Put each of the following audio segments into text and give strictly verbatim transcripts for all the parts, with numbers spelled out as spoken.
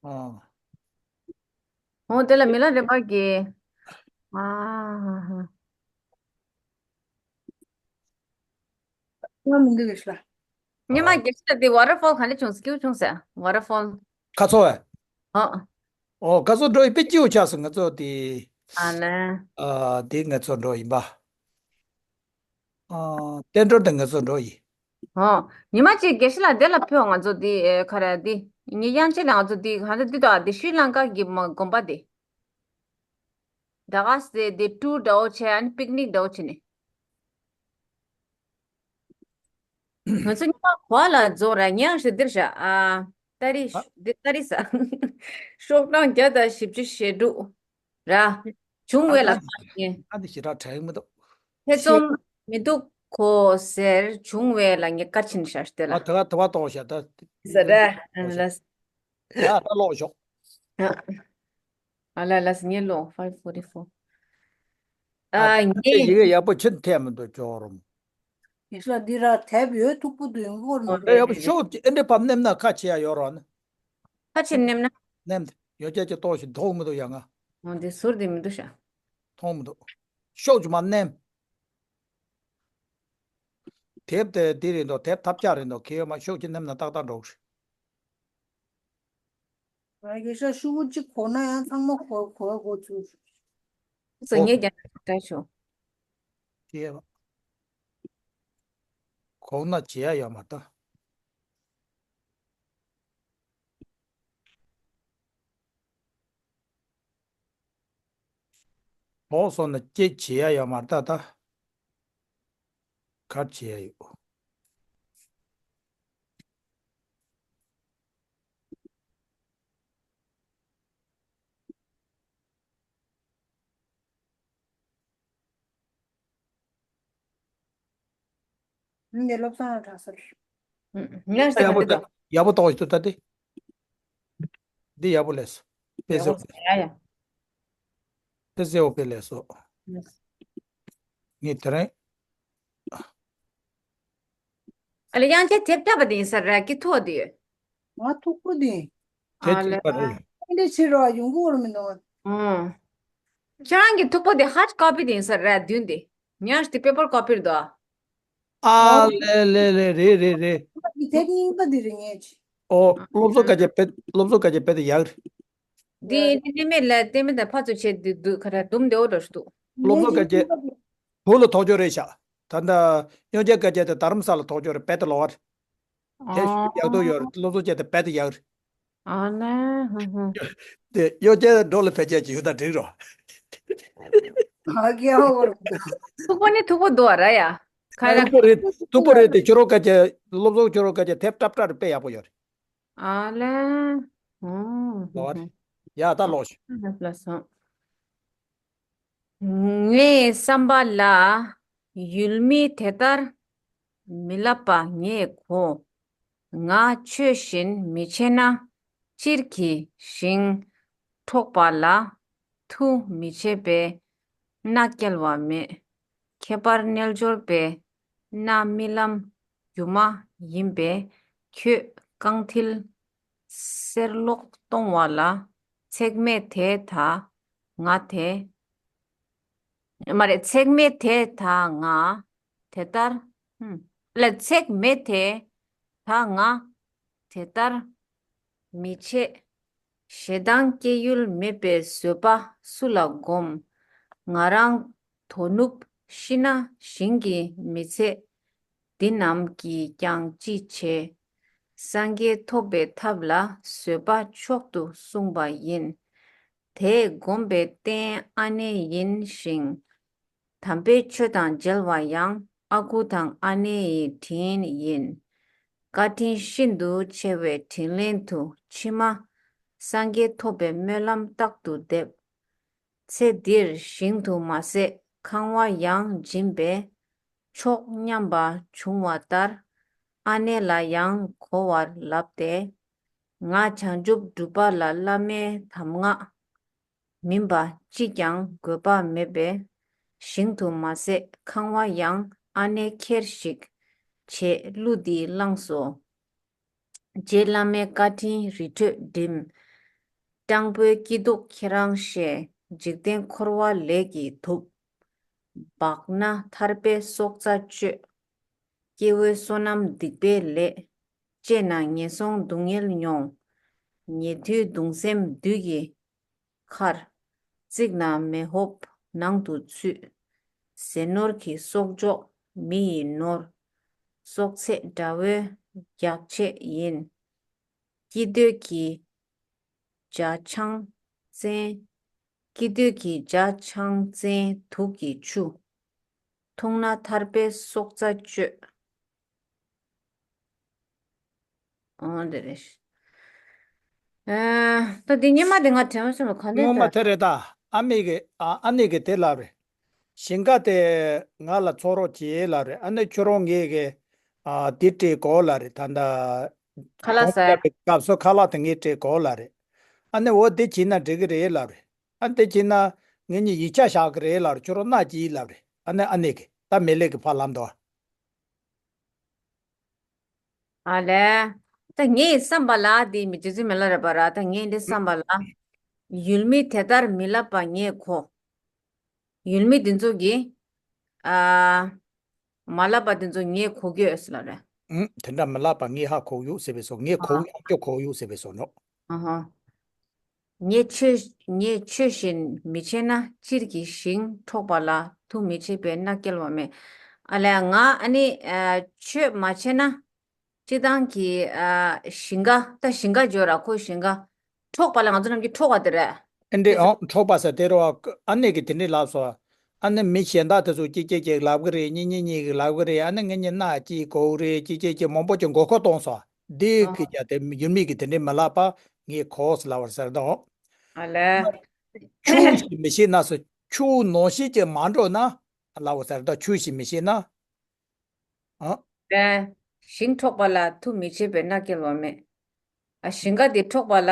ཨ། འོ་དེ་ལ་མི་ལ་རེ་བ་གི། ཨ་ཧ་ཧ། ང་མི་འདུག་གི་ཤི་ལ། ཉི་མ་ཨ། གེ་ཤི་ལ་དེ་ཝ་ཊར་ཕོལ་ག་འདྲ་བྱུང་སྐྱིད་པོ་བྱུང་ཟེར། ཝ་ཊར་ཕོལ། ཁ་ཚོ་བས། ཨོ། ཨོ་ཁ་ཚོ་འགྲོ་ཡི་དཔེ་སྐྱིད་པོ་ཆགས་སོང་ང་ཚོ་དེ། ཨ་ལེ། ཨ་དེ་ང་ཚོ་འགྲོ་ཡིན་པ། ཨ་བསྟན་འགྲོ་དང་ང་ཚོ་འགྲོ་ཡིན། ཨོ། ཉི་མ་གཅིག་དགེ་བཤེས་ལགས་དེ་ལ་ཕེབས་ང་ཚོ་དེ་ཨེ་ག་རེ་དེ། ངའི་དབྱངས་ཅན་ལགས་ང་ཚོ་དེ་ག་འདྲ་དེ་དོ་ཨ་དེ་ཤྲི་ལང་ཀ་གི་མ་དགོན་པ་དེ། ད་ག་སེ་དེ་ཊུར་འདྲ་བོ་བྱས་ཨ་ནི་པིག་ནིག་འདྲ་བོ་བྱས་ནས། ང་ཚོ་ཉི་མ་གོ་ལ་རྫོགས་ར་ཉག་ཞིག་འདིར་བཞག་ཨ། ཏ་རིག་ཨ། འདི་ཏ་རིག་ས། ཤོག་གྲངས་བརྒྱ་དང་བཞི་བཅུ་ཞེ་དྲུག་ར། བྱུང་ཨ་བས་ལ་ད། ཁ་ཉན། ཨ་འདི་ཞེ་དྲག་དྲན་མི་འདུག་ཐེ་ཚོམ་མི་འདུག་གོ་ཟེར་བྱུང་བས་ལ་ངས་བཀའ་ཕྱིན་ཤར་ཏེ་ལ། ཨ་དེ་བ་དེ་བ་ཏོག་ཤ་ད། ཟེར་ར་ཨ་ལ། ཡ་ད་ཀློག་ཤོག་ཨ་ལ་ལ་སི་ངས་ཀློག five forty-four། ཨ་ཨ་ད་ངས། ཡི་གེ་ཡག་པོ་ཕྱིན་ཐལ་མི་འདུག་ཅོག་རོམ། ཡེ་ཤ་འདི་ར་དེབ་ཡོད་ཐུག་པོ་འདུག་ཡོང་གི་ཡོད་རེད་མ་རེད། ཡག་པོ་ཤོག་ཨེ་འདྲ་བབ་མནན་ན་ཁ་ཕྱེ་ཡ་ཡོད་རོགས་ན། ཁ་ཕྱེ་མནན་ན། མནན་ཡོད་ཀྱ་ཀྱ་ཏོག་ཞིག་མཐོང་མི་འདུག་ཡ་ང་། འོ་འདི་ཟུར་འདི་མི་འདུག་ཤ། མཐོང་མི་འདུག་ཤོག་ཅིག་མ་མནན། དེབ་དེ་འདི་རེད་འདུག་དེབ་ཐབས་ཆག་རེད་འདུག་ཁེ་ཡོད་མ་ཤོག་ཅིག་མནན་ན་ཏག་ཏག་འགྲོ་གི་རེད། ང་གི་ཤ་ཤུ་གུ་གཅིག་གོ་ན་ཡང་ཚང་མ་གོ་གོ་གོ་ཚུལ། སོ་ངས་ཀྱང་བལྟ་ཆོག་ཅེས་པ། གོང་ན་བྱེད་ཡ་ཡོད་མ་ད། བོགས་སོང་ན་སྐྱེ་བྱེད་ཡ་ཡོད་མ་རེད་ད་ད། གར་བྱེད་ཡ་ཡོད། ངས་བློ་བཟང་ལ་གྲགས་ས་རེད། ཡག་པོ་ཡག་པོ་ཏོག་ཏོག་ད་དེ། འདི་ཡག་པོ་ལས་སོ། དཔེ་ཡག་པོ་ཟེར་ཡ་ཡ། དཔེ་ཟེར་བ་དཔེ་ལས་སོ། ངས་དེ་རིང་། ཨ་ལེ་དབྱངས་ཅན་དེབ་བཏབ་པ་དེ་ཡིན་ས་ར་ཀི་ཐུག་པ་དེ་ཡོད། ང་ཐུག་པོ་དེ། དེ་ཨ་ཅི་ལེ། པ་རེད། ཨེ་འདྲ་ཕྱིར་རོ་ཡོང་གི་ཡོད་མི་འདུག་ཨང་། ཁྱེད་རང་གི་ཐུག་པོ་དེ་ཧར་ཌི་ཀོ་པི་དེ་ཡིན་ས་ར་བདུན་དེ། ཉར་དེ་པེ་པར་ཀོ་པི་རེད་དོ། ཨ་ཨོ། ལེ་ལེ་ལེ་རེད་རེད་རེད། དེབ་རྙིང་པ་དེ་རེད་ངས་ཅི། ཨོ་སློབ་གསོ་སྐད་ཆ་དཔེ་སློབ་གསོ་སྐད་ཆ་དཔེ་དེ་ཡག་རེད། འདི་ནི་ནི་མེད་ལ་ལྟད་མེད་དང་ཕར་ཚུར་བྱེད་དུས་དུས་ཁ་ར་དུམ་བདེ་བོ་འགྲོ་ཞུ་འདུག་སློབ་གསོ་སྐད་ཆ་བོད་ལ་ཐོགས་ཆོག་རེད་ཤག་ད་ལྟ་སྨྱོ་རྒྱལ་སྐད་ཆ་དེ་རྡ་རམ་ས་ལ་ཐོགས་ཆོག་རེད་དཔེ་དེ་ལོག་རེད། དེ་ཨོ། ཡག་ཏུ་ཡོད་རེད་སློབ་གསོ་བྱས་ཏེ་དཔེ་དེ་ཡག་རེད། ཨ་ལེ། ཧུ་ཧུ། དེ་སྨྱོ་རྒྱལ་འགྲོ་ལ་ཕལ་ཆེར་ཅིག་ཡོད་ད་འགྲིག་རོ། ཨ་རྒྱལ་བོ་རེད། ཐུག་པོ་ནི་ཐུག་པོ་འདུག་ཨ་ར་ཡ། ཁ་ཡ། ཐུག་པོ་རེད་ཐུག་པོ་རེད་དེ་ཁྱོད་རང་སྐད་ཆ་སློབ་གསོ་ཁྱོད་རང་སྐད་ཆ་དེབ་ཏྲབ་ཏྲ་རེད་དཔེ་ཡག་པོ་ཡོད་རེད། ཨ་ལེ། ཨོ། ལོ་བ་རེད། ཡ་ད་ལོག་ཤོག་ལ་སོང་། ངའི་བསམ་པ་ལ་ཡུལ་མི་དེ་ལྟར་མི་ལབ་པ་ངས་གོ། ང་ཆོས་བཞིན་མི་བྱེད་ན་སྤྱིར་གྱི་ཞིང་འཕྲོག་པ་ལ་མཐུ་མི་བྱེད་པས་མནའ་སྐྱེལ་བ་མེད། ཁྱད་པར་རྣལ་འབྱོར་པས་མནའ་རྨི་ལམ་སྒྱུ་མ་ཡིན་པས་ཁྱོད་རྐང་མཐིལ་གསེར་ལོག་གཏོང་བ་ལ་ཚེགས་མེད་དེ་ད་ང་དེ། མ་རེད་ཚེགས་མེད་དེ་ད་ང་དེ་ལྟར། ཧུམ། ལ་ཚེགས་མེད་དེ་ད་ང་དེ་ལྟར་མི་བྱེད། ཞེ་སྡང་སྐྱེ་ཡུལ་མེད་པའི་བཟོད་པ་སུ་ལ་སྒོམ། ང་རང་དོ་ནུབ་ཤི་ན་ཞིང་གི་མི་ཚེ་འདི་ནམ་གྱིས་ཀྱང་ཅི་བྱེད། སངས་རྒྱས་ཐོབ་པའི་ཐབས་ལ་བཟོད་པ་མཆོག་ཏུ་གསུངས་པ་ཡིན། དེས་བསྒོམས་པའི་རྟེན་ཨ་ནེ་ཡིན་ཞིང་། དམ་པའི་ཆོས་དང་མཇལ་བ་ཡང་ཨ་ཁུ་དང་ཨ་ནེ་ཡི་དྲིན་ཡིན། བཀའ་དྲིན་ཤིན་ཏུ་ཆེ་བའི་དྲིན་ལན་དུ་ཕྱི་མ་སངས་རྒྱས་ཐོབ་པའི་སྨོན་ལམ་རྟག་ཏུ་འདེབས། ཚེ་འདིར་ཞིང་དུ་མ་ཟད་ཁང་བ་ཡང་སྦྱིན་པས་མཆོག་སྙམ་པ་བྱུང་བ་ལྟར་ཨ་ནེ་ལ་ཡང་གོ་བར་ལབ་སྟེ། ང་བྱང་ཆུབ་སྒྲུབ་པ་ལ་བླ་མའི་གདམས་ངག་མིན་པ་ཅིས་ཀྱང་དགོས་པ་མེད་པས་ཞིང་དུ་མ་ཟད་ཁང་བ་ཡང་ཨ་ནེ་ཁྱེར་ཞིག་བྱེད་གླུ་འདི་བླངས་སོ། རྗེ་བླ་མའི་བཀའ་དྲིན་རི་ཁྲོད་འགྲིམ། སྤྲང་པོའི་སྐྱིད་སྡུག་ཁྱེད་རང་ཤེས། འཇིག་རྟེན་འཁོར་བ་ལས་ཀྱིས་དུབ། བག་ན་ཐར་པའི་སྲོག་རྩ་གཅོད། སྐྱེ་བོའི་བསོད་ནམས་སྡིག་པའི་ལས། སྤྱད་ན་ངན་སོང་སྡུག་བསྔལ་མྱོང་། ཉལ་དུས་གདུང་སེམས་བདུད་ཀྱི་མཁར། བརྩིགས་ན་མེ་ཧོབ་ནང་དུ་ཚུད། ཟས་ནོར་གྱི་གསོག་འཇོག་མི་ཡི་ནོར། གསོག་ཚད་དགྲ་བོའི་རྒྱགས་ཆད་ཡིན། སྐྱིད་འདོད་ཀྱི་ཇ་ཆང་བཙན། སྐྱིད་འདོད་ཀྱི་ཇ་ཆང་བཙན་དུག་གི་ཆུ། འཐུང་ན་ཐར་པའི་སྲོག་རྩ་གཅོད། ཨོ་དེ་རེད། ཨ། ད་འདི་སྔོན་མ་དེ་ང་དྲན་པ་སོང་ལ་ག་འདྲ་སྔོན་མ་ལྟར། དེ་རེད་ད། ཨ་མེས་ཀྱི་ཨ་ཨ་ནེ་གི་དེ་ལབ་རེད། ཞིང་ཁ་དེ་ང་ལ་ཚོགས་རོགས་བྱེད་ལབ་རེད། ཨ་ནེ་ཁྱོད་རང་ངེད་ཀྱི་ཨ་དེ་སྤྲད་གོ་ལབ་རེད། ད་ལྟ་ཁ་ལག་ཟ། གོང་ལ་སྐབས་སུ་ཁ་ལག་དེ་ངས་སྤྲད་གོ་ལབ་རེད། ཨ་ནེ་འོ་དེ་བྱས་ན་འགྲིག་གི་རེད་ལབ་རེད། ཨ་དེ་བྱས་ན་ངེད་གཉིས་ཡིག་ཆ་བཞག་གི་རེད་ལབ་རེད། ཁྱོད་རང་མནའ་སྐྱེལ་ལབ་རེད། ཨ་ནེ་ཨ་ནེ་གི་ད་མི་ལེགས་གི་ཕར་ལབ་འདུག་ཨ་ལས། ད་ངའི་བསམ་པ་ལ་དེ་མི་རྗེ་བཙུན་མི་ལ་རས་པ་ར། ད་ངས་འདི་བསམ་པ་ལ། ཡུལ་མི་དེ་ལྟར་མི་ལབ་པ་ངས་གོ། ཡུལ་མི་དེ་ཚོ་གིས། ཨ། མ་ལབ་པ་དེ་ཚོ་ངས་གོ་གི་ཡོད་ཟེར་ལབ་རེད། ཨུམ། དེ་འདྲ་མི་ལབ་པ་ངས་ཧ་གོ་ཡོད་ཟེར་བས་སོ། ངས་གོ་ཨ། ཡོད་ཀྱང་གོ་ཡོད་ཟེར་བས་སོ་ནོ། ཨ་ཧ། ངས་ཆོས་ངས་ཆོས་བཞིན་མི་བྱེད་ན། སྤྱིར་གྱི་ཞིང་འཕྲོག་པ་ལ། མཐུ་མི་བྱེད་པའི་མནའ་སྐྱེལ་བ་མེད། ཨ་ལས། ང་ཨ་ནི་ཨ་ཆོས་མ་བྱས་ན། སྤྱིར་བཏང་གི་ཨ་ཞིང་ཁ། ད་ཞིང་ཁ་འཇོག་ར། ཁོ་ཞིང་ཁ་འཕྲོག་པ་ལ་ང་ཚོ་རྣམས་ཀྱིས་འཕྲོག་པ་དེ་རེད། ཨེ་འདྲེ། དེ་ཚོ། ཨོ་འཕྲོག་པ་ཟེར་དེ་རེད་བ། ཨ་ནེ་གིས་དེ་འདྲས་ལབ་སོང་། ཨ་ནེ་མི་གཞན་དག་དེ་ཚོ་ཅིག་ཅིག་ཅིག་ལབ་གི་རེད། གཉིས་གཉིས་གཉིས་ཀྱིས་ལབ་གི་རེད། ཨ་ནེ་ངེད་གཉིས་མནའ་སྐྱེལ་དགོས་རེད། ཅིག་ཅིག་ཅིག་མང་པོ་ཅིག་མགོ་སྐོར་གཏོང་སོང་། འདི་ཨ་གི་ཀྱང་དེ་ཡུལ་མི་གིས་དེ་འདྲས་མི་ལབ་པ་ངས་གོ་ཟེར་ལབ་པ་ཟེར་དང་། ཨ་ལས། ཆུ་ཞིག་མི་ཤེས་ན་ཟེར། ཆུ་ནང་བཞིན་གྱི་མ་འགྲོ་ན་ལབ་པ་ཟེར་དང་། ཆུ་ཞིག་མི་ཤེས་ན། ཨ། ལས། ཞིང་འཕྲོག་པ་ལ། མཐུ་མི་བྱེད་པའི་མནའ་སྐྱེལ་བ་མེད། ཨ། ཞིང་ཁ་དེ་འཕྲོག་པ་ལ།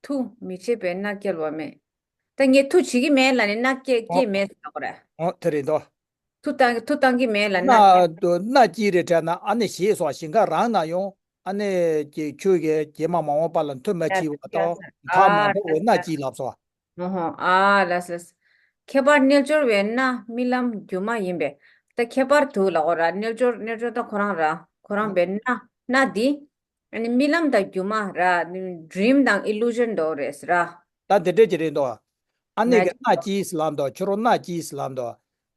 མཐུ་མི་བྱེད་པའི་མནའ་སྐྱེལ་བ་མེད། ད་ངས་མཐུ་བྱེད་ཀྱི་མེད་ལབ་ནས་མནའ་སྐྱེལ་ཨོ། སྐྱེལ་མེད་ཟེར་གོ་ར། ཨོ་དེ་རེད་དོ། མཐུ་བཏང་མཐུ་བཏང་གི་མེད་ལབ་ན། མནའ་མནའ་སྐྱེལ་རེད་དྲན་ན་ཨ་ནེ་ཞེད་སོང་། ཞིང་ཁ་རང་ན་ཡང་ཨ་ནེ་ཀྱི་ཁྱོད་ཀྱིས་རྗེས་མ་མ་འོངས་པ་ལ་མཐུ་མ་ཡ་བྱེད་པ་དང་ཡ་ཁ་མ་ཨ་འཕྲོག་པའི་མནའ་སྐྱེལ་ལབ་སོང་། ཨོ་ཧོ། ཨ་ལས་ལས། ཁྱད་པར་རྣལ་འབྱོར་བའི་མནའ་རྨི་ལམ་སྒྱུ་མ་ཡིན་པས། ད་ཁྱད་པར་དུ་ལབ་གོ་ར། རྣལ་འབྱོར་རྣལ་འབྱོར་ད་ཁོ་རང་ར། ཁོ་རང་པའི་མནའ་མནའ་འདི། ཨ་ནི་རྨི་ལམ་དང་སྒྱུ་མ་ར། ཌི་རིམ་དང་ཨི་ལུ་ཞན་འདྲ་བོ་རེད་ཟེར་ར། ད་འདི་འདྲས་ཀྱི་རེད་འདུག་ཨ་ནེ་གིས་མནའ་སྐྱེལ་ཟེར་ལབ་འདུག་ཁྱོད་རང་མནའ་སྐྱེལ་ཟེར་ལབ་འདུག་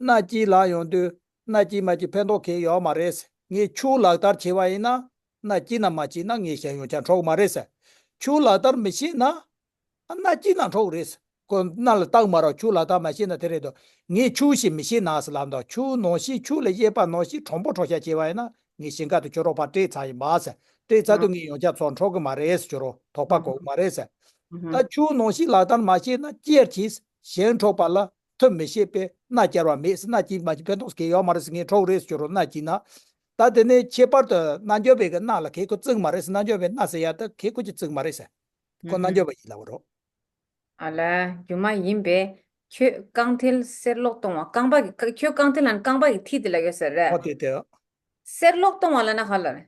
མནའ་སྐྱེལ་ལབ་ཡོང་དུས་མནའ་སྐྱེལ་མ་སྐྱེལ་ཕན་ཐོགས་གང་ཡོད་མ་རེད་ཟེར། ངས་ཆུ་ལག་བསྟར་བྱས་པ་ཡིན་ན། མནའ་སྐྱེལ་ན་མ་སྐྱེལ་ན་ངས་གཞན་ཡོང་ཆ་འཕྲོག་མ་རེད་ཟེར། ཆུ་ལག་བསྟར་མི་ཤེས་ན། ཨ། མནའ་སྐྱེལ་ན་འཕྲོག་རེད། ཁོ་མནའ་ལ་བཏགས་མ་རེད། ཆུ་ལག་བསྟར་མ་ཤེས་ན་དེ་རེད་དོ། ངས་ཆུ་ཞིག་མི་ཤེས་ན་ཟེར་ལབ་འདུག་ཆུ་ནང་བཞིན་ཆུ་ལ་ཤེས་པ་ནང་བཞིན་གྲུང་པོ་འཕྲོག་བྱ་བྱས་པ་ཡིན་ན་ངས་ཞིང་ཁ་དེ་ཁྱོད་རང་ཕར་སྤྲད་ཚར་ཡིན་པ་ཟེར། སྤྲད་ཚར་དུས་ངས་ཡོང་ཆ་ཚོ་འཕྲོག་གི་མ་རེད་ཟེར། ཁྱོད་རང་དོགས་པ་དགོས་གི་མ་རེད་ཟེར། ད་ཆུ་ནང་བཞིན་ལག་བསྟར་མ་ཤེས་ན་སྐྱེལ་གྱིས་གཞན་འཕྲོག་པ་ལ་མཐུ་མི་བྱེད་པའི་མནའ་སྐྱེལ་བ་མེད་ཟེར། མནའ་སྐྱེལ་མ་སྐྱེལ་ཕན་ཐོགས་གང་ཡོད་མ་རེད་ཟེར། ངས་འཕྲོག་རེད་ཟེར། ཁྱོད་རང་མནའ་སྐྱེལ་ན། ད་དེ་ནས་ཁྱད་པར་དུ་རྣལ་འབྱོར་པའི་གི་མནའ་ལ་གལ་ཁོ་བརྩི་གི་མ་རེད་ཟེར། རྣལ་འབྱོར་པའི་མནའ་ཟེར་ཡ་ད་གལ་ཁོ་ཅིག་བརྩི་གི་མ་རེད་ཟེར། ཁོ་རྣལ་འབྱོར་པ་ཡིན་ལབ་པ་རོ། ཨ་ལ། སྒྱུ་མ་ཡིན་པས་ཁྱོད་རྐང་མཐིལ་གསེར་སློག་གཏོང་བ། རྐང་པ་གི་ཁྱོད་རྐང་མཐིལ་ལ་ནི་རྐང་པ་གི་མཐིལ་དེ་ལ་ཡོད་ཟེར་རེད། ཨོ་དེ་དེ། གསེར་སློག་གཏོང་བ་ལབ་ན་ག་ལ་རེད།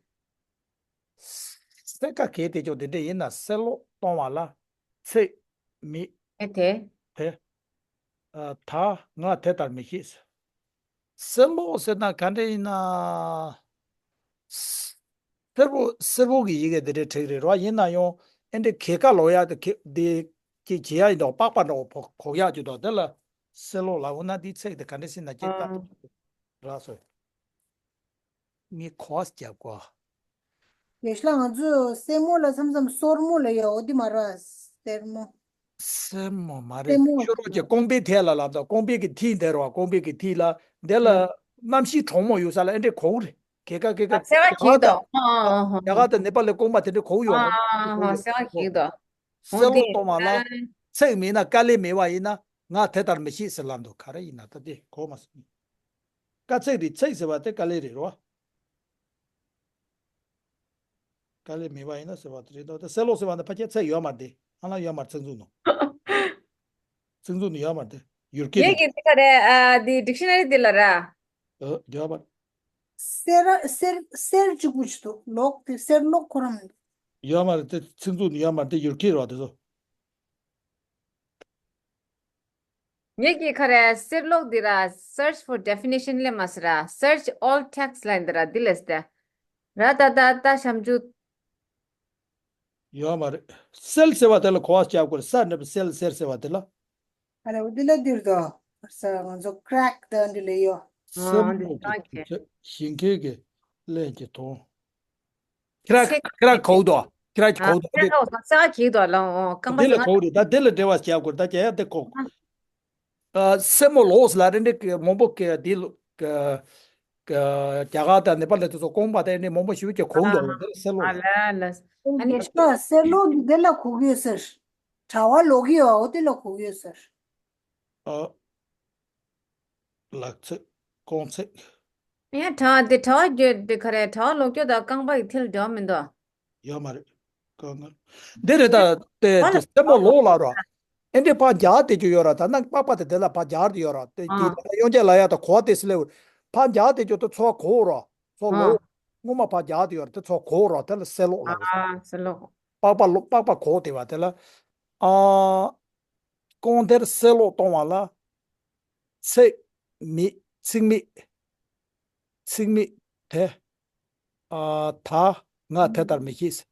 གསེར་ཁ་གལ་ཏེ་ཀྱང་དེ་འདྲ་ཡིན་ན་གསེར་སློག་གཏོང་བ་ལ་ཚེགས་མེད། ཨེ་དེ། དེ། ཨ། ད་ང་དེ་ལྟར་མི་ཤེས། གསེར་སློག་ཟེར་ན་ག་འདྲ་ཡིན་ན། སེར་པོ་སེར་པོ་གི་ཡི་གེ་དེ་འདྲའི་བྲིས་རེད་རོ། ཡིན་ན་ཡང་ཨེ་འདྲའི་གས་ཀ་ལོག་ཡག་དེ་གས་དེ་གས་བྱེད་ཡག་ཡིན་དོ། པགས་པ་འདྲ་བོ་གོག་ཡག་ཅིག་དོ། དེ་ལ་གསེར་སློག་ལབ། འོ་ན་འདིའི་ཚེག་དེ་ག་འདྲ་ཟེར་ན་ཁྱེད་ལྟ་ར་སོ། ངས་གོ་བ་རྒྱབ་གོ། ཡེ་ཤ་ལ་ང་ཚོས་སེར་མོ་ལ་མཚམས་མཚམས་སོར་མོ་ལ་ཡ། འོ་དེ་མ་ར། སེར་མོ། སེར་མོ་མ་རེད། སེར་མོ། ཤོ་རོག་ཅེ་རྐང་པའི་ཐད་ལ་ལབ་དང་། རྐང་པའི་གི་མཐིལ་དེ་ར་བ། རྐང་པའི་གི་མཐིལ་ལ་དེ་ལ་ཨ་གནམ་གཤིས་གྲང་མོ་ཡོད་ས་ལ་ཨེ་འདྲའི་གོག་རེད། གས་ཀ་གས་ཀ་ཨ་སེར་ཁ་གྱིས་དོ། ཨ་ཨ་ཨ་རྒྱ་གར་དང་ནེ་པ་ལའི་རྐང་པ་དེ་འདྲའི་གོག་ཡོད། ཨ་ཨ་ཨ་སེར་ཁ་གྱིས་དོ། གསེར་སློག་གཏོང་བ་ལ་ཚེགས་མེད་ན། དཀའ་ལས་མེད་པ་ཡིན་ན་ང་དེ་ལྟར་མི་ཤེས་ཟེར་ལབ་འདུག་ག་རེ་ཡིན་ན་ད་དེ་གོ་མ་སོང་། དཀའ་ཚེགས་རེད། ཚེགས་ཟེར་བ་དེ་དཀའ་ལས་རེད་རོ། དཀའ་ལས་མེད་པ་ཡིན་ན་ཟེར་བ་དེ་རེད་འདུག་ད་གསེར་སློག་ཟེར་བ་འདི་ཕལ་ཆེར་ཚེགས་ཡོད་མ་རེད་དེ། ཨ་ལ་ཡོད་མ་རེད། ཚིག་མཛོད་ནང་། ཚིག་མཛོད་ནང་ཡོད་མ་རེད་དེ། ཡུལ་སྐད་ངས་ནང་། ཀྱི་འདི་ག་རེད། ཨ་འདི་ཌིག་ཤ་ན་རི་འདི་ལ་ར། ཨ་ཡོད་མ་རེད། གསེར་གསེར་གསེར་གཅིག་པུ་ཅིག་འདུག་ལོག་དེ་གསེར་སློག་ཁོ་རང་མི་འདུག་ཡོད་མ་རེད་དེ། ཚིག་མཛོད་ནས་ཡོད་མ་རེད་དེ། ཡུལ་སྐད་རེད་བ་དེ་ཚོ། ངེད་ཀྱི་ཁ་རེ་གསེར་ལོག་འདི་ར་search for definition ལས་མ་ཟེར་ར། Search all text ལ་འདི་ར་འདི་ལས་ཏེ། ར་ད་ད་ད་ཤམ་ཇུ། ཡོད་མ་རེད། གསེར་ཟེར་བ་དེ་ལ་གོ་བ་རྒྱག་དགོས་རེད། ས་ནི་གསེར་གསེར་ཟེར་བ་དེ་ལ། ཨ་རེ་འོ་འདི་ལ་འདིར་དོ། ས་ང་ཚོ་crack དང་འདི་ལ་ཡོད། སེམས་ལོག་གི་ཞིང་ཁའི་གི་ཀླད་ཀྱི་དོང་། ཁྱེད་རང་ཁྱེད་རང་གོ་འདུག་ཁྱེད་རང་གོ་འདུག་དེ་ས་ས་གི་དོ་ལ་ཨོ་རྐང་པ་དེ་ལ་ས་གོ་རེད། ད་དེ་ལ་འབྲེལ་བ་བྱ་དགོས། ད་རྒྱ་ཡག་དེ་གོ། ཨ་སེ་མོ་ལོག་ལ་རེ་འདྲ་གི་མང་པོ་གི་དེ་ལ་གི་གི་རྒྱ་གར་དང་ནེ་པ་ལ་དེ་ཚོ་རྐང་པ་དེ་ནི་མང་པོ་ཞིག་གི་གོ་འདུག་དེ་ལ་སེ་ལོག་ཨ་ལ་ལ། ཨ་ནི་ཤ་སེ་ལོག་གི་དེ་ལ་གོ་གི་ཡོད་ཟེར། དྲ་བ་ལོག་གི་ཡོད་འོ་དེ་ལ་གོ་གི་ཡོད་ཟེར། ཨ། ལག་ཚིགས། རྐང་ཚིགས། ཡ་དྲ་བ་དེ་དྲ་བ་བརྒྱུད་དེ་ག་རེ་དྲ་བ་ལོག་སྐྱོ་དང་རྐང་པ་ཡི་མཐིལ་འབྲེལ་བ་མི་འདུག་ཡོད་མ་རེད། རྐང་ངར། འདི་རེད་ད། དེ་དེ་སེ་མོ་ལོག་ལ་ར། ཨེ་འདྲས་ཕར་རྒྱག་དེ་ཅུ་ཡོད་ར། ད་ནང་པགས་པ་དེ་དེ་ལ་ཕར་རྒྱག་དེ་ཡོད་ར། དེ་དེ་ད་ཡོང་ཅེ་ལ་ཡ་ད་གོ་བ་དེ་སི་ལེ་བུ། ཕར་རྒྱག་དེ་ཅུ་དེ་ཚོ་གོ་ར། ཚོ་ལོག་སྔོན་མ་ཕར་རྒྱག་དེ་ཡོད་ར། དེ་ཚོ་གོ་ར། དེ་ལ་སེ་ལོག་ལ་ར། ཨ་སེ་ལོག་པགས་པ་ལོག་པགས་པ་གོ་དེ་བ་དེ་ལ། ཨ། རྐང་མཐིལ་སེ་ལོག་གཏོང་བ་ལ། ཚེག་མིག་ཚེག་མིག་ཚེག་མིག་དེ། ཨ་ད་ང་དེ་ལྟར་མི་ཤེས།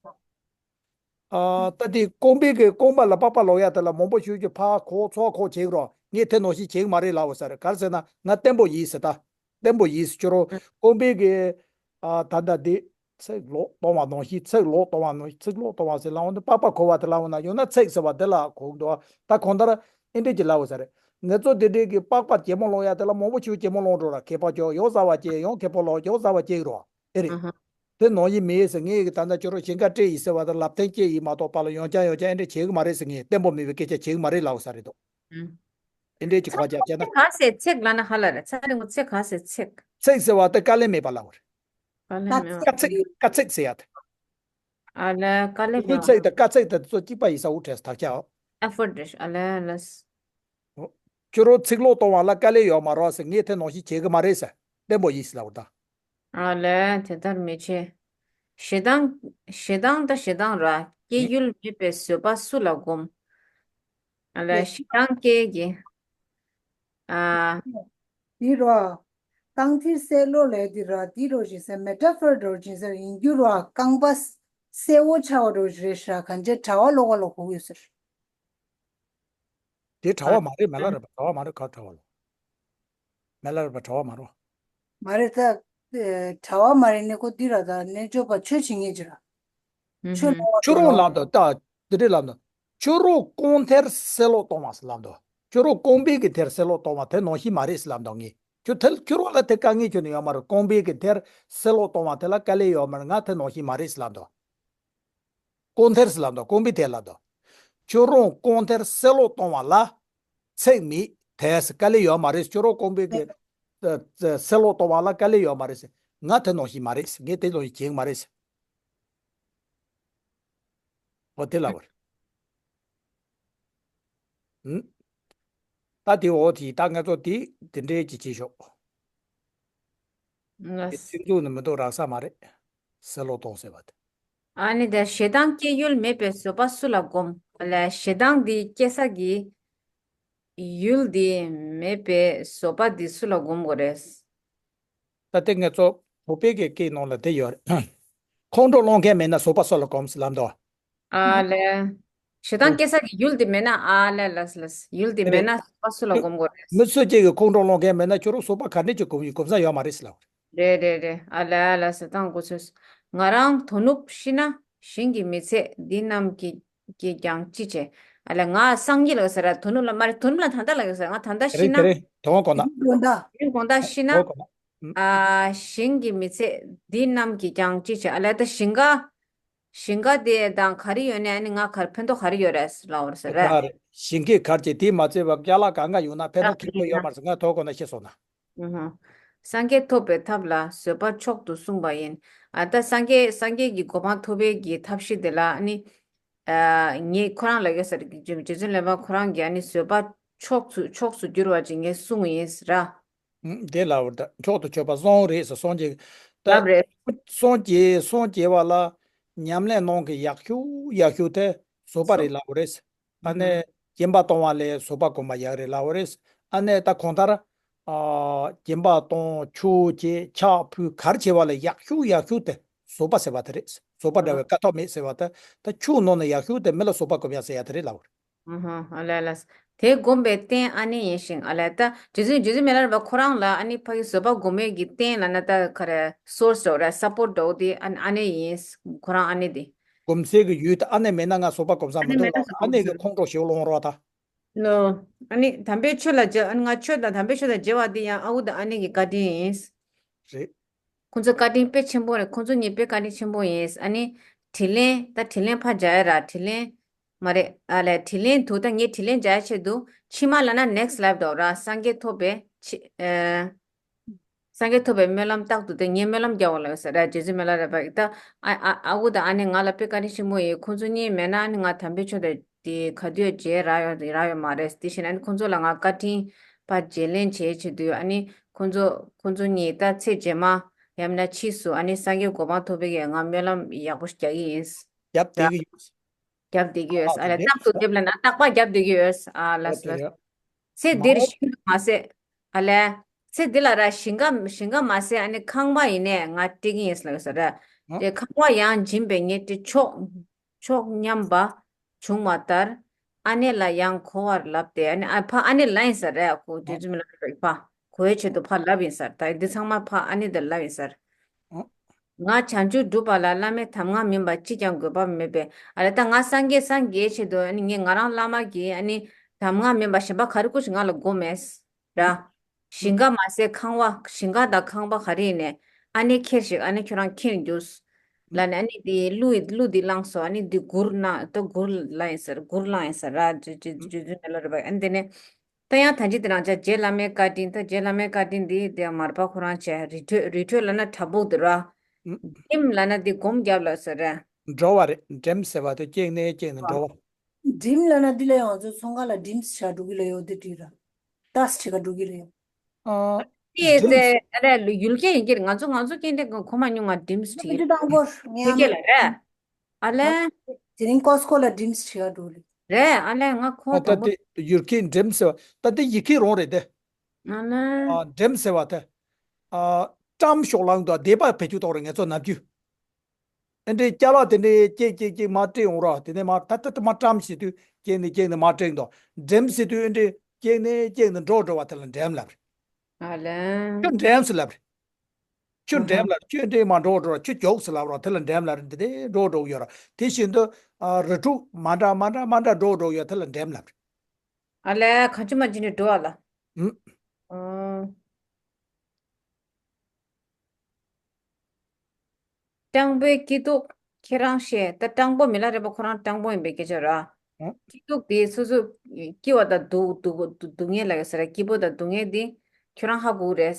ཨ་ད་དེ་རྐང་པའི་གི་རྐང་པ་ལ་པགས་པ་ལོག་ཡ་དེ་ལ་མང་པོ་ཞུ་རྒྱུ་ཕ་གོ་ཚོ་གོ་བྱེད་རོགས། ངས་དེ་ནང་བཞིན་བྱེད་གི་མ་རེད་ལབ་ས་རེད། ག་རེ་ཟེར་ན་ང་བརྟན་པོ་ཡིན་ཟེར་ད། བརྟན་པོ་ཡིན་ཟེར་ཁྱོད་རང་རྐང་པའི་གི་ཨ་ད་ལྟ་དེ། ཚེག་ལོག་གཏོང་བ་ནང་བཞིན། ཚེག་ལོག་གཏོང་བ་ནང་བཞིན། ཚེག་ལོག་གཏོང་བ་ཟེར་ལབ་འོང་དུས་པགས་པ་གོ་བ་དེ་ལབ་འོང་ན་ཡང་ན་ཚེག་ཟེར་བ་དེ་ལ་གོ་གི་འདུག་ད་གང་ལྟར་ཨེ་འདྲས་ཀྱི་ལབ་ས་རེད། ང་ཚོ་དེ་འདྲས་ཀྱི་པགས་པ་གད་མོ་སློང་ཡ་དེ་ལ་མང་པོ་ཞིག་གད་མོ་སློང་འགྲོ་ར། ཁེ་པ་ཅོ་ཡོང་ཟ་བ་བྱེད། ཡང་ཁེ་པ་ལོག་ཡོང་ཟ་བ་བྱེད་རོ། དེ་རེད། དེ་ནང་བཞིན་མེད་ཟེར། ངས་ཀྱི་ད་ལྟ་ཁྱོད་རང་ཞིང་ཁ་སྤྲད་ཡིན་ཟེར་བ་དང་ལབ་ཐེངས་སྐྱེ་ཡིན་མ་གཏོགས་པ་ལ་ཡང་བསྐྱར་ཡང་བསྐྱར་ཨེ་འདྲས་བྱེད་གི་མ་རེད་ཟེར། ངས་བརྟན་པོ་མེད་པའི་སྐད་ཆ་བྱེད་གི་མ་རེད་ལབ་ས་རེད་དོ། ཨེ་འདྲས་ཀྱི་ཁ་རྒྱབ་བྱས་ན། ཚེག་ག་ཟེར། ཚེག་ལབ་ན་ཧ་ལ་རེད། ཚ་རིང་པོ་ཚེག་ག་ཟེར། ཚེག་ཚེག་ཟེར་བ་དེ་དཀའ་ལས་མེད་པ་ལབ་པ་རེད། དཀའ་ལས་མེད་པ། དཀའ་ཚེགས། དཀའ་ཚེགས་ཟེར་ཡ་དེ། ཨ་ལས་དཀའ་ལས་མེད་པ། ཚེག་དང་དཀའ་ཚེགས་དེ་ཚོ་གཅིག་པ་ཡིན་ས་འུ་ཁྲེས་དག་ཆའོ། effort རེད། ཨ་ལས་ལས། ཁྱོད་རང་ཚེག་ལོག་གཏོང་བ་ལ་དཀའ་ལས་ཡོད་མ་རེད་ཟེར། ངས་དེ་ནང་བཞིན་བྱེད་གི་མ་རེད་ཟེར། བརྟན་པོ་ཡིན་ཟེར་ལབ་པ་རེད་ད། ཨ་ལས་དེ་ལྟར་མི་བྱེད། ཞེ་སྡང་། ཞེ་སྡང་ད་ཞེ་སྡང་ར། སྐྱེ་ཡུལ་མེད་པའི་བཟོད་པ་སུ་ལ་བསྒོམ། ཨ་ལས་ཞེ་སྡང་སྐྱེ་གི། ཨ། འདི་རོ། རྐང་མཐིལ་སེ་ལོག་ལས་འདི་རོ། འདི་རོ་ཞེས་ཟེར། མེ་ཊ་ཕོར་འདྲ་བོ་ཅིག་ཟེར་ཡིན་རྒྱུ་རོ། རྐང་པ་སེ་བོ་ཆགས་པ་འདྲ་བོ་ཞིག་རེད་ཤག་གང་ཅི་དྲ་བ་ལོག་པ་ལ་གོ་གི་ཡོད་ཟེར། དེ་དྲ་བ་མ་རེད། མེ་ལ་རེད་པ། དྲ་བ་མ་རེད། ག་དྲ་བ་ལོ། མེ་ལ་རེད་པ། དྲ་བ་མ་རེད། མ་རེད་ད། ཨེ། དྲ་བ་མ་རེད་ནི་ཁོ་འདི་ར་ད་རྣལ་འབྱོར་པ་ཆོས་བྱེད་མཁན་ཅིག་ར། ཆོས་ལོག་པ་ཁྱོད་རང་ལབ་དང་ད་དེ་འདྲས་ལབ་དང་། ཁྱོད་རང་རྐང་མཐིལ་སེ་ལོག་གཏོང་བ་ཟེར་ལབ་དང་། ཁྱོད་རང་རྐང་པའི་གི་མཐིལ་སེ་ལོག་གཏོང་བ་དེ་ནང་བཞིན་མ་རེད་ཟེར་ལབ་དང་ངས། ཁྱོད་ཐལ་ཁྱོད་རང་ལ་དེ་དཀའ་ངལ་ཁྱོན་ནས་ཡོད་མ་རེད། རྐང་པའི་གི་མཐིལ་སེ་ལོག་གཏོང་བ་དེ་ལ་དཀའ་ལས་ཡོད་མ་རེད། ང་དེ་ནང་བཞིན་མ་རེད་ཟེར་ལབ་དང་། རྐང་མཐིལ་ཟེར་ལབ་དང་། རྐང་པའི་མཐིལ་ལབ་དང་། ཁྱོད་རང་རྐང་མཐིལ་སེ་ལོག་གཏོང་བ་ལ་ཚེག་མེད་དེ་ཟེར། དཀའ་ལས་ཡོད་མ་རེད། ཁྱོད་རང་རྐང་པའི་གི་སེ་ལོག་གཏོང་བ་ལ་དཀའ་ལས་ཡོད་མ་རེད་ཟེར། ང་དེ་ནང་བཞིན་མ་རེད་ཟེར། ངས་དེ་ནང་བཞིན་བྱེད་ཀྱི་མ་རེད་ཟེར། འོ་དེ་ལབ་པ་རེད། ཨུམ། ད་དེ་འོ་དེ་ད་ང་ཚོ་དེ་དེ་འདྲའི་ཅིག་བྱེད་ཤོག་ང་དེ་ཚིག་མཛོད་ནས་མི་འདུག་རག་ས་མ་རེད། སེ་ལོག་གཏོང་ཟེར་བ་དེ། ཨ་ནི་དེ་ཞེ་སྡང་སྐྱེ་ཡུལ་མེད་པའི་བཟོད་པ་སུ་ལ་བསྒོམ། ལས་ཞེ་སྡང་འདི་སྐྱེ་ས་གི་ཡུལ་འདི་མེད་པའི་བཟོད་པ་འདི་སུ་ལ་བསྒོམ་དགོས་རེད། ད་ལྟའི་ངེད་ཚོ་བོད་པའི་གི་སྐད་ནང་ལ་དེ་ཡོད་རེད། ཁོང་ཁྲོ་སློང་མཁན་མེད་ན་བཟོད་པ་སུ་ལ་སྒོམ་ཟེར་ལབ་འདུག་ཨ་ལས། ཞེ་སྡང་སྐྱེ་ས་གི་ཡུལ་དེ་མེད་ན། ཨ་ལས་ལས་ལས། ཡུལ་དེ་མེད་ན་བཟོད་པ་སུ་ལ་སྒོམ་དགོས་རེད། མི་སུ་གཅིག་གིས་ཁོང་ཁྲོ་སློང་མཁན་མེད་ན་ཁྱོད་རང་བཟོད་པ་ག་འདྲས་ཀྱི་སྒོམ་ཡིན། སྒོམ་ས་ཡོད་མ་རེད་ཟེར་ལབ། རེད་རེད་རེད། ཨ་ལས་ཨ་ལས་ཟེར་སྟངས་དགོས་ཚོད། ང་རང་དོ་ནུབ་ཤི་ན་ཞིང་གི་མི་ཚད་འདི་རྣམས་ཀྱིས་ཀྱིས་ཀྱང་ཅི་བྱེད། ཨ་ལས་ང་སངས་རྒྱས་ལ་ཟེར་ར། དོ་ནུབ་ལ་མ་རེད། དོ་ནུབ་ལ་ད་ལྟ་ལ་ཡོད་ཟེར། ང་ད་ལྟ་ཤི་ན། དེ་རིང་དགོང་དག་དེ་རིང་དགོང་དག་ཤི་ན། དགོང་དག་ཤི་ན། དགོང་དག་ཨ་ཞིང་གི་མི་ཚད་འདི་རྣམས་ཀྱིས་ཀྱང་ཅི་བྱེད། ཨ་ལས་ད་ཞིང་ཁ། ཞིང་ཁ་དེ་དང་ག་རེ་ཡོད་ནས་ཨ་ནི་ང་གར་ཕན་ཐོགས་ག་རེ་ཡོད་རེད་ལབ་པ་རེད་ཟེར་རེད། ཞིང་ཁའི་གར་གྱི་དེ་མ་ཚད་པ་ཅ་ལག་གང་ག་ཡོད་ན་ཕན་ཐོགས་ཁེ་པོ་ཡོད་མ་རེད་ཟེར། ང་དོ་དགོང་ན་ཤི་སོང་ན། ཨུ་ཧུ། སངས་རྒྱས་ཐོབ་པའི་ཐབས་ལ་བཟོད་པ་མཆོག་ཏུ་གསུངས་པ་ཡིན། ཨ་ད་སངས་རྒྱས་སངས་རྒྱས་ཀྱི་གོ་འཕང་ཐོབ་པའི་གི་ཐབས་ཤེས་དེ་ལ་ཨ་ནི། ཨ་ངས་ཁོ་རང་ལ་ཡོད་ཟེར་གི་རྗེ་བཙུན་སློབ་དཔོན་ཁོ་རང་གིས་ཨ་ནི་བཟོད་པ་མཆོག་ཏུ་མཆོག་ཏུ་གྱུར་པ་ཅིག་ངས་གསུངས་ཡིན་ཟེར་ར། ཨུམ། དེ་ལ་འོ་ད་མཆོག་ཏུ་གྱུར་པ་གསུངས་རེད་ཟེར། སངས་རྒྱས། ད་ལབ་རེད། སངས་རྒྱས་སངས་རྒྱས་པ་ལ་ ཉམས་ལེན་གནང་གི་ཡག་ཤོས་ཡག་ཤོས་དེ་བཟོད་པ་རེད་ལབ་པ་རེད། ཨ་ནི་སྦྱིན་པ་གཏོང་བ་ལས་བཟོད་པ་སྒོམ་པ་ཡག་རེད་ལབ་པ་རེད། ཨ་ནི་ད་གང་ལྟར་ཨ་སྦྱིན་པ་གཏོང་ཆོས་བྱེད་ཕྱག་ཕུལ་ག་རེ་བྱེད་པ་ལས་ཡག་ཤོས་ཡག་ཤོས་དེ་བཟོད་པ་ཟེར་བ་དེ་རེད། བཟོད་པ་འདྲ་བའི་དཀའ་ཐོབ་མེད་ཟེར་བ་དེ། ད་ཆོས་ནང་ནས་ཡག་ཤོས་དེ་མི་ལ་བཟོད་པ་སྒོམ་ཡག་ཟེར་ཡག་དེ་རེད་ལབ་པ་རེད། ཨ་ཧ། ཨ་ལས་ལས། དེ་སྒོམ་པའི་རྟེན་ཨ་ནེ་ཡིན་ཞིང་། ཨ་ལས། ད་རྗེ་བཙུན་རྗེ་བཙུན་མི་ལ་རས་པ་ཁོ་རང་ལ་ཨ་ནི་ཕ་གི་བཟོད་པ་སྒོམ་པའི་གི་རྟེན་ལབ་ན་ད་ག་རེ་སོར་སི་འདྲ་བོ་རེད། སབ་པོར་ཊི་འདྲ་བོ་དེ་ཨ་ཨ་ནེ་ཡིན། ཁོ་རང་ཨ་ནེ་དེ། སྒོམ་སའི་གི་ཡུལ་དེ་ཨ་ནེ་མེད་ན་ང་བཟོད་པ་སྒོམ་ས་མི་ཐུབ་ལ། ཨ་ནེ་གི་ཁོང་ཁྲོ་ཞེ་པོ་སློང་རོགས་ད། ནོ། ཨ་ནི་དམ་པའི་ཆོས་ལ་མཇལ། ཨ་ནི་ང་ཆོས་དང་དམ་པའི་ཆོས་དང་མཇལ་བ་དེ་ཡང་ཨ་ཁུ་དང་ཨ་ནེ་གི་བཀའ་དྲིན་ཡིན། རེད། ཁོང་ཚོ་བཀའ་དྲིན་དཔེ་ཆེན་པོ་རེད། ཁོང་ཚོ་གཉིས་དཔེ་བཀའ་དྲིན་ཆེན་པོ་ཡིན། ཨ་ནི་དྲིན་ལན། ད་དྲིན་ལན་ཕར་འཇལ་ཡ་ར། དྲིན་ལན་མ་རེད། ཨ་ལས། དྲིན་ལན་དུ་ད་ངས་དྲིན་ལན་འཇལ་ཡ་ཆེད་དུ་ཕྱི་མ་ལབ་ན་ནེག་སི་ལའིབ་འདྲ་བོ་ར། སངས་རྒྱས་ཐོབ་པའི་ཕྱི་ཨ། སངས་རྒྱས་ཐོབ་པའི་སྨོན་ལམ་རྟག་ཏུ་དེ་ངས་སྨོན་ལམ་རྒྱག་དགོས་ལབ་ཡོད་ས་རེད། རྗེ་བཙུན་མི་ལ་རས་པ་གིས། ད་ཨ་ཨ་ཨ་ཁུ་དང་ཨ་ནེ་ང་ལ་དཔེ་བཀའ་དྲིན་ཆེན་པོ་ཡིན། ཁོང་ཚོ་གཉིས་མེད་ན་ཨ་ནི་ང་དམ་པའི་ཆོས་དང་དེ་ག་དུས་མཇལ་རག་ཡོད་རག་ཡོད་མ་རེད། དེ་བཞིན་ཨ་ནི་ཁོང་ཚོ་ལ་ང་བཀའ་དྲིན་ཕར་བརྗེ་ལེན་བྱེད་ཆེད་དུ། ཨ་ནི་ཁོང་ཚོ་ཁོང་ཚོ་གཉིས་ད་ཚེ་རྗེས་མ་ཡང་ན་ཕྱིས་སུ་ཨ་ནི་སངས་རྒྱས་གོ་འཕང་ཐོབ་པའི་གི་ང་སྨོན་ལམ་ཡག་པོ་ཞིག་རྒྱག་གི་ཡིན། རྒྱབ་བསྡད་ཀྱི་ཡོད། རྒྱབ་བསྡད་ཀྱི་ཡོད། ཨ་ལས། རྟག་ཏུ་རྒྱབ་ལབ་ན་རྟག་པར་རྒྱབ་བསྡད་ཀྱི་ཡོད། ཨ་ལས་ལས། ཚེ་འདིར་ཞིང་ཁམས་མ་ཟད། ཨ་ལས། ཚེ་འདི་ལ་ར་ཞིང་ཁམས་ཞིང་ཁམས་མ་ཟད་ཨ་ནི་ཁང་པ་ཡིན་ནའི་ང་སྤྲད་ཀྱི་ཡིན་ལབ་ཡོད་ས་རེད། དེ་ཁང་པ་ཡང་སྦྱིན་པའི་ངས་སྤྲད། མཆོག་མཆོག་མཉམ་པ་བྱུང་བ་ལྟར། ཨ་ནེ་ལ་ཡང་གོ་བར་ལབ་སྟེ། ཨ་ནི་ཨ་ཕ་ཨ་ནེ་ལབ་ཡིན་ས་རེད། ཁོ་རྗེ་བཙུན་མི་ལ་རས་པ་གོ་བའི་ཆེད་དུ་ཕར་ལབ་ཡིན་ས་རེད། ད་འདི་ཚང་མ་ཕ་ཨ་ནེ་དེར་ལབ་ཡིན་ས་རེད། ང་བྱང་ཆུབ་སྒྲུབ་པ་ལ་བླ་མའི་གདམས་ངག་མིན་པ་གཅིག་ཀྱང་དགོས་པ་མེད་པས། ཨ་ལས། ད་ང་སངས་རྒྱས་སངས་རྒྱས་ཆེད་དུ་ཨ་ནི་ངས་ང་རང་བླ་མ་གིས་ཨ་ནི་གདམས་ངག་མིན་པ་གཞན་པ་ག་རེ་ཀུ་ཞིག་ང་ལ་དགོས་མེད་ར། ཞིང་ཁ་མ་ཟད་ཁང་པ། ཞིང་ཁ་དང་ཁང་པ་ག་རེ་ཡིན་ནའི་ཨ་ནེ་ཁྱེར་ཞིག་ཨ་ནེ་ཁྱོད་རང་ཁྱེར་རྒྱུགས་ལབ་ནས། ཨ་ནི་དེ་གླུ་གླུ་འདི་བླངས་སོ། ཨ་ནི་འདི་མགུར་གནང་། ད་མགུར་བླངས་ཡིན་ས་རེད། མགུར་བླངས་ཡིན་ས་རེད། རྗེ་རྗེ་རྗེ་བཙུན་མི་ལ་རས་པ། ཨ་ནི་དེ་ནས། ད་ཡང་ད་ཅི་དེ་རང་ཅག་རྗེ་བླ་མའི་བཀའ་དྲིན། ད་རྗེ་བླ་མའི་བཀའ་དྲིན་འདི་དེ་མར་པ་ཁོ་རང་བྱས། རི་ཁྲོད། རི་ཁྲོད་ལབ་ན་བྲག་ཕུག་དེ་ར། ཨུ། འགྲིམ་ལབ་ན་འདི་སྒོམ་རྒྱབ་ལ་ཟེར་རེད། འགྲོ་བ་རེད། འགྲིམ་ཟེར་བ་དེ་སྐྱེས་ནས་སྐྱེས་ནས་འགྲོ་བ། འགྲིམ་ལབ་ན་འདི་ལ་ཡང་ང་ཚོ་ཚོང་ཁང་ལ་འགྲིམ་བྱ་འགྲོ་གི་ལ་ཡོད་དེ་བྲིས་ར། ཏཱས་བྲིས་ག་འགྲོ་གི་ལ་ཡོད། ཨ། དེ་འགྲིམ། དེ་ཨ་རེ་ཡུལ་སྐད་ཡིན་གྱི་རེད། ང་ཚོ་ང་ཚོ་སྐད་འདི་གོ་མ་མྱོང་། ང་འགྲིམ་བྲིས་ཀྱི་རེད། དེ་སྐད་ལ་རེད། ཨ་ལས། དེ་རིང་ཀོ་སི་ཀོ་ལ་འགྲིམས་བྲིས་ཡ་འགྲོ་ལེ། རེད། ཨ་ལས། ང་ཁོ་ཨ་ད་དང་པོ། དེ་ཡུལ་སྐད་འགྲིམས་ཟེར་བ། ད་དེ་ཡི་གེ་རང་རེད་དེ། ཨ་ལས། ཨ་འགྲིམས་ཟེར་བ་དེ། ཨ་བཀྲམ་ཤོག་ལང་དུ་བསྡད་པ་བེད་སྤྱོད་གཏོང་རེད་ངེད་ཚོ་ནམ་རྒྱུན། ཨེ་འདྲའི་ཅ་ལག་དེ་འདྲའི་ཅིག་ཅིག་ཅིག་མར་སྤྲད་ཡོང་ར། དེ་ནས་མར་ད་ད་ད་མར་བཀྲམ་བྱེད་དུས་སྐྱེས་ནས་སྐྱེས་ནས་མར་སྤྲད་འདུག་འགྲིམས་ཟེར་དུས་ཨེ་འདྲའི་སྐྱེས་ནས་སྐྱེས་ནས་འགྲོ་འགྲོ་བ་དེ་ལ་འགྲིམས་ལབ་རེད། ཨ་ལས། ཁྱོད་འགྲིམས་ཟེར་ལབ་རེད། ཁྱོད་ཨ་ཧ། འགྲེམས་ལ་ཁྱོད་འདྲེ་མ་འགྲོ་འགྲོ་ཁྱོད་མགྱོགས་སུ་ལབ་རོགས། དེ་ལ་འགྲེམས་ལ་འདི་དེ་འགྲོ་འགྲོ་ཡོད་ར། དེ་བཞིན་དུ་ཨ་རི་ཕྲུག་མ་འདྲ་མ་འདྲ་མ་འདྲ་འགྲོ་འགྲོ་ཡོད། དེ་ལ་འགྲེམས་ལབ། ཨ་ལས། གང་བྱུང་མ་བྱུང་ནས་འགྲོ་བ་ལ། ཨུམ། ཨོ། སྤྲང་པོའི་སྐྱིད་སྡུག་ཁྱེད་རང་ཤེས། ད་སྤྲང་པོ་མི་ལ་རས་པ་ཁོ་རང་སྤྲང་པོ་ཡིན་པའི་སྐད་ཆ་ར། ཨ། སྐྱིད་སྡུག་དེ་སོ་སོ་སྐྱིད་པ་དང་སྡུག་སྡུག་སྡུག་སྡུག་བསྔལ་ལ་ཡོད་ས་ར། སྐྱིད་པོ་དང་སྡུག་བསྔལ་དེ་ཁྱོད་རང་ཧ་གོ་རེད།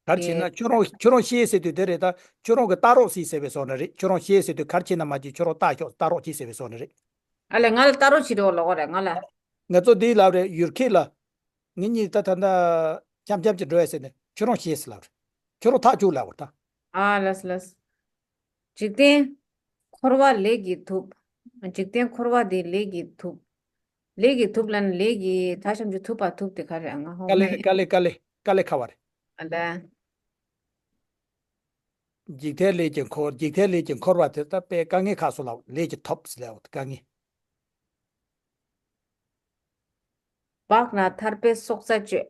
གར་ཕྱིན་ན་ཁྱོད་རང་ཁྱོད་རང་ཤེས་ཟེར་དུས་དེ་རེད། ད་ཁྱོད་རང་གི་ལྟ་རོགས་སྲིད་ཟེར་བའི་བཟོ་འདྲ་རེད། ཁྱོད་རང་ཤེས་ཟེར་དུས་གར་ཕྱིན་ན་མ་ཅིག་ཁྱོད་རང་ལྟ་ཤོག་ལྟ་རོགས་ཅིག་ཟེར་བའི་བཟོ་འདྲ་རེད། ཨ་ལས། ང་ལ་ལྟ་རོགས་བྱེད་རོགས་ལོག་རེད་ང་ལ། ང་ཚོ་འདི་ལབ་རེད། ཡུལ་སྐད་ལ། ངེད་གཉིས་ད་ད་ད་འཆམ་འཆམ་གྱི་འགྲོ་ཡ་ཟེར་ནས་ཁྱོད་རང་ཤེས་ཟེར་ལབ་རེད། ཁྱོད་རང་ཐག་ཆོད་ལབ་རེད་ད། ཨ་ལས་ལས། འཇིག་རྟེན་འཁོར་བ་ལས་ཀྱིས་ཐུབ། འཇིག་རྟེན་འཁོར་བ་འདི་ལས་ཀྱིས་ཐུབ། ལས་ཀྱིས་ཐུབ་ལབ་ན་ལས་ཀྱིས་ད་ཤམ་ཅིག་ཐུབ་པ་ཐུབ་དེ་ག་རེ་ང་ཧོ་དཀའ་ལས་མེད། དཀའ་ལས་དཀའ་ལས་དཀའ་ལས་ཁག་པ་རེད། ཨ་ལས། འཇིག་རྟེན་ལས་ཀྱིས་འཁོར། འཇིག་རྟེན་ལས་ཀྱིས་འཁོར་བ་དེ་ད་དཔེ་དཀའ་ངལ་ཁག་སོང་ལ་ལས་ཀྱིས་ཐུབ་ཟེར་ལབ་དཀའ་ངལ། འབག་ན་ཐར་པའི་སྲོག་རྩ་གཅོད།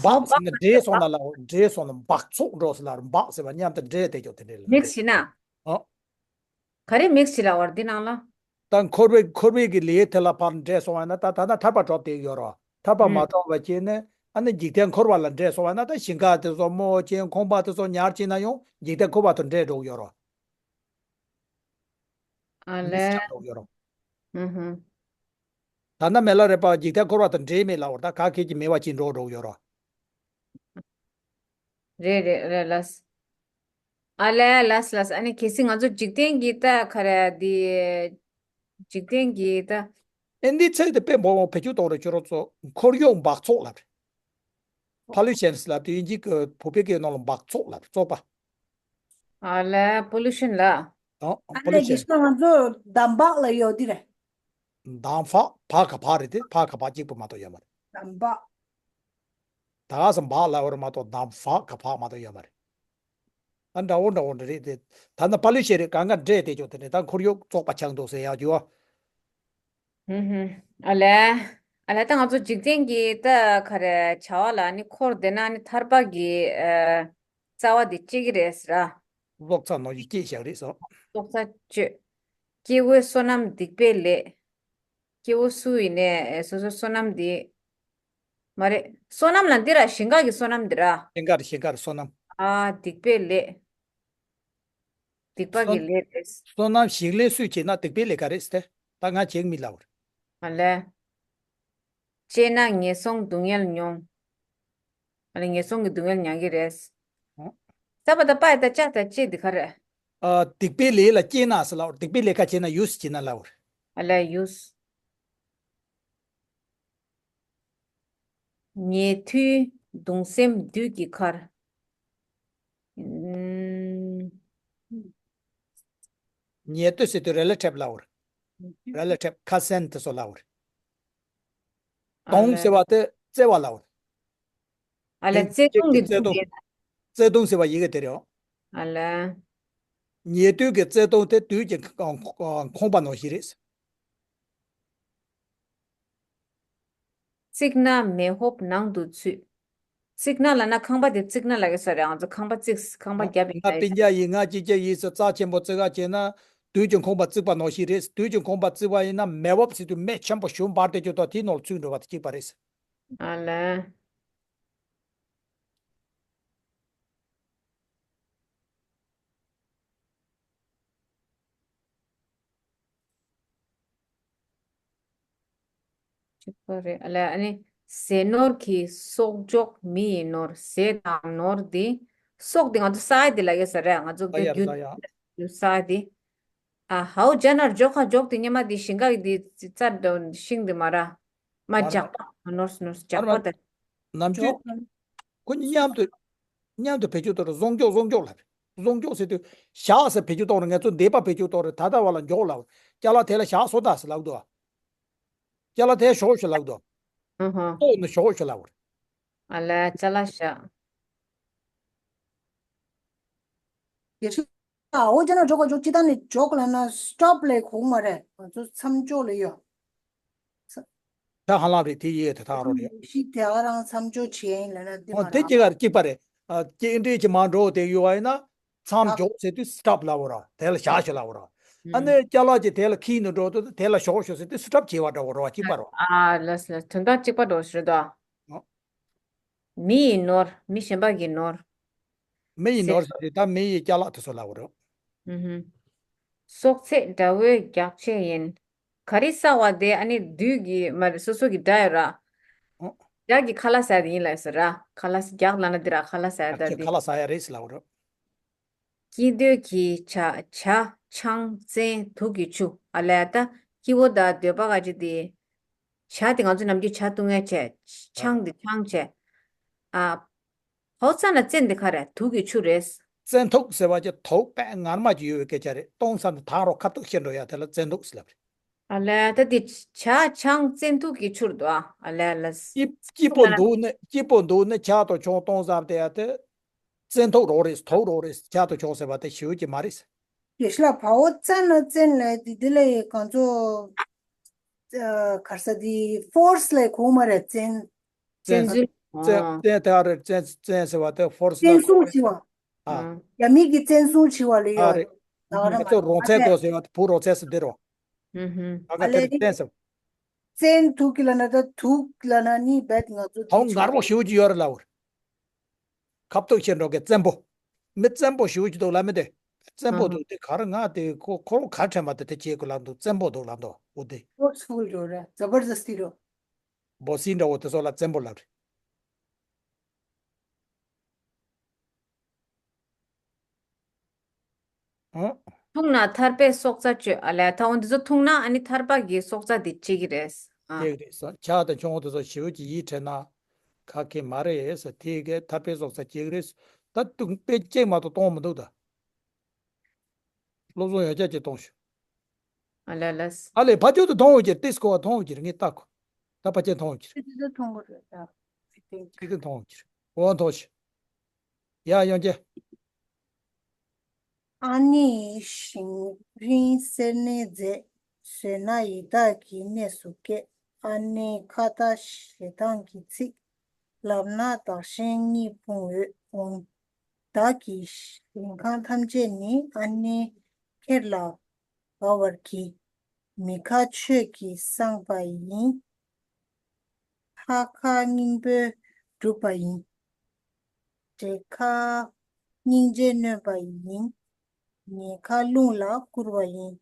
འབག་ཟེར་ན་འདྲེས་སོང་ན་ལ་འདྲེས་སོང་ན་འབག་བཙོག་འགྲོ་ཟེར་ལ་འབག་ཟེར་བ་མཉམ་དུ་འདྲེས་བསྡད་ཀྱོག་དེ་འདྲས་ལ། མིག་བྱས་ན། ཨོ། ག་རེ་མིག་བྱས་ལ་བར་འདི་ནང་ལ། ད་འཁོར་བའི་འཁོར་བའི་གི་ལས་དེ་ལ་ཕར་འདྲེས་སོང་བ་ན་ད་ད་ན་ཐར་པ་གྲོལ་བསྡད་ཡོད་རོ། ཐར་པ་མ་ཨུམ། གྲོལ་བ་བྱས་ནས་ཨ་ནི་འཇིག་རྟེན་འཁོར་བ་ལ་འདྲེས་སོང་བ་ན་ད་ཞིང་ཁ་དེ་ཚོ་རྨོ་ཅན་ཁང་པ་དེ་ཚོ་ཉར་བྱས་ན་ཡང་འཇིག་རྟེན་འཁོར་བ་དང་འདྲེས་འགྲོ་གི་ཡོད་རོ། ཨ་མི་ལས། སྐྱབས་འགྲོ་གི་ཡོད་རོ། ཨུ་ཧུ། ད་ནི་མི་ལ་རས་པ་འཇིག་རྟེན་འཁོར་བ་དང་འདྲེས་མེད་ལ་འོར་ད་ག་གེ་ཅི་མེད་པ་ཅི་འགྲོ་འགྲོ་གི་ཡོད་རོ། རེད་རེད་རེད་ལགས། ཨ་ལས་ལགས་ལགས། ཨ་ནི་གལ་སྲིད་ང་ཚོ་འཇིག་རྟེན་གྱི་ད་ག་རེ་འདི། འཇིག་རྟེན་གྱི་ད། ཨེ་འདི་ཚད་དེ་དཔེ་མང་བོ་བེད་སྤྱོད་གཏོང་རེ་ཁྱོད་རོ་ཚོ་འཁོར་གཡོག་འབག་བཙོག་ལབ་རེད། Pollutions ལབ་དུས་དབྱིན་ཇི་གི་བོད་པའི་སྐད་ནང་ལ་འབག་བཙོག་ལབ་རེད། བཙོག་པ། ཨ་ལས་pollution ལ། ཨ་ནི་ཡེ་ཤུ་ང་ཚོ་འདམ་བག་ལ་ཡོད་དེ་རེད། འདམ་བག་བག་ག་བག་རེད་དེ། བག་ག་བག་གཅིག་པོ་མ་གཏོགས་ཡོད་མ་རེད། འདམ་བག་ད་ག་སེ་བག་ལབ་པ་རེད་མ་གཏོགས་འདམ་བག་ག་བག་མ་གཏོགས་ཡོད་མ་རེད། ཨ་འདྲ་བོ་འདྲ་བོ་འདྲ་རེད་དེ། ད་ནི་པ་ལི་ཤེ་རེད། གང་ག་འདྲེས་དེ་ཅོག་དེ་ནས་ད་ཁོར་ཡུག་བཙོག་པ་ཆགས་འདུག་ཟེར་ཡག་རྒྱུ་བ། ཧུམ་ཧུམ། ཨ་ལས། ཨ་ལས་ད་ང་ཚོ་འཇིག་རྟེན་གྱི་ད་ག་རེ་བྱ་བ་ལ་ནི་འཁོར་བསྡད་ན་ནི་ཐར་པ་གི་ཨ་རྩ་བ་དེ་སྐྱེ་གི་རེད་ཟེར་ར། བཙོག་ཚ་ནོར་གྱིས་སྐྱེས་བཞག་རེད་སོ། བཙོག་ཚ་སྤྱོད། སྐྱེ་བོའི་བསོད་ནམས་སྡིག་པའི་ལས། སྐྱེ་བོ་སུ་ཡིན་ནའི་སོ་སོའི་བསོད་ནམས་འདི། མ་རེད། བསོད་ནམས་ལ་འདི་ར་ཞིང་ཁ་གི་བསོད་ནམས་འདི་ར། ཞིང་ཁར་ཞིང་ཁར་བསོད་ནམས། ཨ་སྡིག་པའི་ལས། སྡིག་པ་གི་བསོད་ལས་རེད། བསོད་ནམས་ཞིང་ལས་སུས་བྱས་ན་སྡིག་པའི་ལས་ཀ་རེད་ཟེར་ཏེ། ད་ང་བྱེད་མི་ལབ་པར། ཨ་ལས། སྤྱད་ན་ངན་སོང་སྡུག་བསྔལ་མྱོང་། ཨ་ལས་ངན་སོང་གི་སྡུག་བསྔལ་མྱང་གི་རེད། ཨོ། ས་པ་ད་པ་ཡ་ད་ལྕགས་ད་ལྕེ་འདི་ག་རེད། ཨ་སྡིག་པའི་ལས་ལ་སྐྱེས་ན་ཟེར་ལབ་པར། སྡིག་པའི་ལས་ཀ་བྱས་ན་ཡུས་བྱས་ན་ལབ་པར། ཨ་ལས་ཡུས། ཉལ་དུས་གདུང་སེམས་བདུད་ཀྱི་མཁར། ཉལ་དུས་ཟེར་དུས་རེ་ལ་ཁྲེབ་ལབ་པར། རེ་ལ་ཁྲེབ་ཁ་སན་དེ་ཚོ་ལབ་པར། གདུང་ཟེར་བ་དེ་བརྩེ་བ་ལབ་པར། ཨ་ལས་བརྩེ་དུང་གི་བརྩེ་དུང་། བརྩེ་དུང་ཟེར་བ་ཡི་གེ་དེ་རེད། ཨ་ལས། ཉལ་དུས་ཀྱི་བརྩེ་དུང་དེ་དུས་ཀྱི་ཁང་པ་ནང་བཞིན་རེད། བརྩིགས་ན་མེ་ཧོབ་ནང་དུ་ཚུད། བརྩིགས་ན་ལབ་ན་ཁང་པ་དེ་བརྩིགས་ན་ལབ་ཀྱི་ས་རེད། ང་ཚོ་ཁང་པ་བརྩིགས། ཁང་པ་ང་བརྒྱབ་ཡིན་ང་ལབ་ཀྱི་ས་རེད། སྤུན་ཀྱག་ཡིན། ང་ཅི་ཅི་ཡིན་ཟེར་རྩ་ཆེན་པོ་བརྩིགས་ག་བྱས་ན་དུས་ཀྱི་ཁང་པ་བརྩིགས་པ་ནང་བཞིན་རེད། དུས་ཀྱི་ཁང་པ་བརྩིགས་པ་ཡིན་ན་མེ་ཧོབ་ཟེར་དུས་མེ་ཆེན་པོ་ཞུ་འབར་དེ་ཅོག་དང་དེའི་ནང་ལ་ཚུད་འགྲོ་བ་དེ་གཅིག་པ་རེད། ཨ་ལས། གཅིག་པ་རེད། ཨ་ལས། ཨ་ནི་ཟས་ནོར་གྱིས་གསོག་འཇོག་མི་ཡི་ནོར། ཟས་དང་ནོར་འདི། གསོག་འདི་ང་ཚོ་ས་ཡ་འདི་ལ་ཡོད་ས་རེད། ང་ཚོ་ས་ཡ་རེད། ས་ཡ། ས་ཡ་འདི། ཨ་ཧའོ་ཇ་ནར་འཇོག་ཁ་འཇོག་དེ་ཉི་མ་དེ་ཞིང་ཁ་གི་དེ་རྩ་དང་ཤིང་དེ་མ་ར། མ་ཨ་ཇག་པ་ནོར་ནོར་ཇག་པ་ཨ་དང་། ནམ་རྒྱུན་འཇོག་ཁོ་གཉིས་མཉམ་དུ་མཉམ་དུ་བེད་སྤྱོད་གཏོང་ར། བཟུང་འཇོག་བཟུང་འཇོག་ལབ་རེད། བཟུང་འཇོག་ཟེར་དུས་བཞག་ཟེར་བེད་སྤྱོད་གཏོང་ར། ང་ཚོ་འདས་པ་བེད་སྤྱོད་གཏོང་ར། ད་ལྟ་བ་ལ་འཇོག་ལབ་ར། ཅ་ལག་དེ་ལ་བཞག་སོང་ད་ཟེར་ལབ་འདུག་ཅ་ལག་དེ་ཞོག་ཞོག་ལབ་འདུག་ཨ་ཧ། ལྟོགས་ནས་ཞོག་ཞོག་ལབ་ར། ཨ་ལས་ཅ་ལག་བཞག་ཡེ་ཤུ། ཨ་འོ་ཅེ་ན་འཇོག་ག་འཇོག་ཅི་ད་ནི་འཇོག་ལ་ན་སི་ཊོབ་ལས་གོང་མ་རེད། ང་ཚོ་མཚམས་འཇོག་ལས་ཡོད། ད་ཧ་ལམ་རེད། དེ་ཡིས་དེ་ཐག་རོ་རེད། ཤི་དེ་ག་རང་མཚམས་འཇོག་བྱེད་ཡིན་ལ་ན་དེ་ཨོ་མ་དེ་རང་གཅིག་ག་རེད། གཅིག་པ་རེད། ཨ་སྐྱེ་འདྲེ་གྱི་མ་འགྲོ་དེ་ཡོད་བ་ཡིན་ན་མཚམས་འཇོག་ཟེར་དུས་སི་ཊོབ་ལབ་ར། དེ་ལ་བཞག་ཞོག་ལབ་ར། ཨ་ནི་ཅ་ལག་ཅིག་དེ་ལ་ཁྱེར་ནས་འགྲོ་དུས་དེ་ལ་ཞོག་ཞོག་ཟེར་དུས་སི་ཊོབ་བྱེད་པ་འདྲ་བོ་ར་བ་གཅིག་པ་ར། ཨ་ལས་ལས་དོན་དག་གཅིག་པ་འགྲོ་ཞིག་རེད་དོ། ཨོ། མི་ཡི་ནོར། མི་གཞན་པ་གི་ནོར། མི་ཡི་ཟེར། ནོར་ཟེར་དུས་ད་མི་ཡི་ཅ་ལག་དེ་ཚོ་ལབ་ར། ཨུ་ཧུ། སྲོག་ཚད་དགྲ་བོའི་རྒྱགས་ཆེ་ཡིན། ག་རི་ས་བ་དེ་ཨ་ནི་བདུད་ཀྱི་མ་རེད། སོ་སོ་གི་དགྲ་ཡོད་ར། ཨོ། རྒྱགས་ཀྱི་ཁ་ལག་ཟ་དེ་ཡིན་ལ་ཟེར་ར། ཁ་ལག་རྒྱགས་ལབ་ན་དེ་ར་ཁ་ལག་ཟ་ཡ་ད་རྒྱགས་དེ། ཁ་ལག་ཟ་ཡ་རེད་ཟེར་ལབ་ར། སྐྱིད་འདོད་ཀྱི་བྱ་བྱ་ཆང་བཙན་དུག་གི་ཆུ། ཨ་ལས་ད་སྐྱིད་པོ་ད་འདོད་པ་ག་ཅི་དེ། བྱ་དེ་ང་ཚོ་ནམ་རྒྱུན་བྱ་བཏུང་ཡ་བྱས། ཨ་ཆང་དེ་ཆང་བྱས། ཨ་ཧའོ་ཙ་ན་བཙན་དེ་ག་རེད། དུག་གི་ཆུ་རེད། བཙན་དུག་ཟེར་བ་ཅིག་དུག་དཔེ་ངར་མ་ཅིག་ཡོད་པའི་སྐད་ཆ་རེད། གཏོང་ས་ནི་ཐང་རོ་ཁ་ཐུག་ཤེས་འགྲོ་ཡ་དེ་ལ་བཙན་དུག་ཟེར་ལབ་རེད། ཨ་ལས་ད་དེ་བྱ་ཆང་བཙན་དུག་གི་ཆུར་འདུག་ཨ་ལས་ལས། སྐྱིད་སྐྱིད་པོ་འདུག་ནི་སྐྱིད་པོ་འདུག་ནི་ཇ་དང་ཆང་བཏུང་ཙམ་དེ་ཡ་དེ། བཙན་དུག་རོགས་རེད། དུག་རོགས་རེད། ཇ་དང་ཆང་ཟེར་བ་དེ་ཞེ་པོ་ཅིག་མ་རེད། ཡེ་ཤུ་ལ་བའོ་ཙན་ན་བཙན་ལས་དེ་དེ་ལས་གང་ཚོ། ཨ་གར་ས་དེ་ཕོར་སི་ལས་གོང་མ་རེད། བཙན། བཙན། བཙན་འཛུལ། བཙན་ཨ། བཙན་དེ་ཨ་རེད། བཙན་བཙན་ཟེར་བ་དེ་ཕོར་སི་ལ་བཙན་བཟུང་བྱས་པ། ཨ། ཨ། རྒྱ་མི་གིས་བཙན་བཟུང་བྱས་པ་ལ་ཨ་ཡོད། རེད། ད་ག་རང་ང་ཚོ་རོགས་ཚད་ཨ་དགོས་ཟེར་བ་དེ་བུ་རོགས་ཚད་ཟེར་འདི་རོ། ཧུམ་ཧུམ། ད་ག་ཨ་དེ་ལས་ལ་བཙན་ཟེར། བཙན་དུག་གི་ལ་ན་ད་དུག་ལ་ན་ནི་བེད་ང་ཚོ་ཧའོ་དུག་ཆུ་ངར་པོ་ཞེ་པོ་ཅིག་ཡོད་རེད་ལབ་རེད། ཁ་ཐུག་ཤེས་འགྲོ་གི་བཙན་པོ། མི་བཙན་པོ་ཞེ་པོ་ཅིག་འདུག་ལབ་མི་དེ། བཙན་པོ་ཨ་ཧ། འདུག་དེ་ག་རེ་ང་དེ་ཁོ་ཁོ་རང་ག་དྲན་པ་དེ་དེ་བྱེད་དགོས་ལབ་འདུག་བཙན་པོ་འདུག་ལབ་འདུག་འོ་དེ། ཕོར་སི་ཕུལ་འགྲོ་རེད། ཛ་བར་ཛ་སི་ཏི་འགྲོ། བོ་སི་འདྲ་བོ་དེ་ཚོ་ལ་བཙན་པོ་ལབ་རེད། ཨང་། འཐུང་ན་ཐར་པའི་སྲོག་རྩ་གཅོད། ཨ་ལས་ད་འོ་འདི་ཚོ་འཐུང་ན་ཨ་ནི་ཐར་པ་གི་སྲོག་རྩ་འདི་གཅིག་གི་རེད། ཨ། གཅིག་རེད་ས། ཇ་དང་ཆང་དེ་ཚོ་ཞེ་པོ་ཅིག་ཡིད་དྲན་ན་ཁག་གི་མ་རེད་ས། དེ་གའི་ཐར་པའི་སྲོག་རྩ་གཅིག་རེད་ས། ད་དུང་དཔེ་གཅིག་མ་གཏོགས་གཏོང་མི་འདུག་ད། སློབ་སྦྱོང་ཡོད་ཀྱག་ཅིག་གཏོང་ཤོག་ཨ་ལ་ལ། ཨ་ལས་ཕ་ཅོ་དུ་མཐོང་འོ་ཀྱི་རེད། ཏིས་ཀོ་བ་མཐོང་འོ་ཀྱི་རེད། ངས་ལྟ་གོ་ད་ཕ་ཅན་མཐོང་འོ་ཀྱི་རེད། ཏིས་ཏིས་མཐོང་གོ་རེད་ད། ཏིས་ཏིས་མཐོང་འོ་ཀྱི་རེད། འོ་མཐོང་ཤོག་ཡ་ཡོང་ཀྱེ། ཨ་ནེ་ཡིས་ཞིང་རིན་སེར་སྣའི་རྫས་ཟོས་ན་ཡི་དྭགས་ཀྱི་གནས་སུ་སྐྱེ། ཨ་ནེའི་ཁྭ་ཏ་ཞེ་སྡང་གིས་ཚིག་ལབ་ན་བདག་གཞན་གཉིས་ཕུང་འོད་འོང་། བདག་གི་ཞིང་ཁང་ཐམས་ཅད་ནི་ཨ་ནེས་ཁྱེར་ལ་འབག་པར་གྱིས། མི་ཁ་ཆོས་ཀྱིས་བསངས་པ་ཡིན། ལྷ་ཁ་སྙིང་པོས་བསྒྲུབས་པ་ཡིན། འདྲེ་ཁ་སྙིང་རྗེས་གནོན་པ་ཡིན། ཉེ་ཁ་རླུང་ལ་བསྐུར་བ་ཡིན།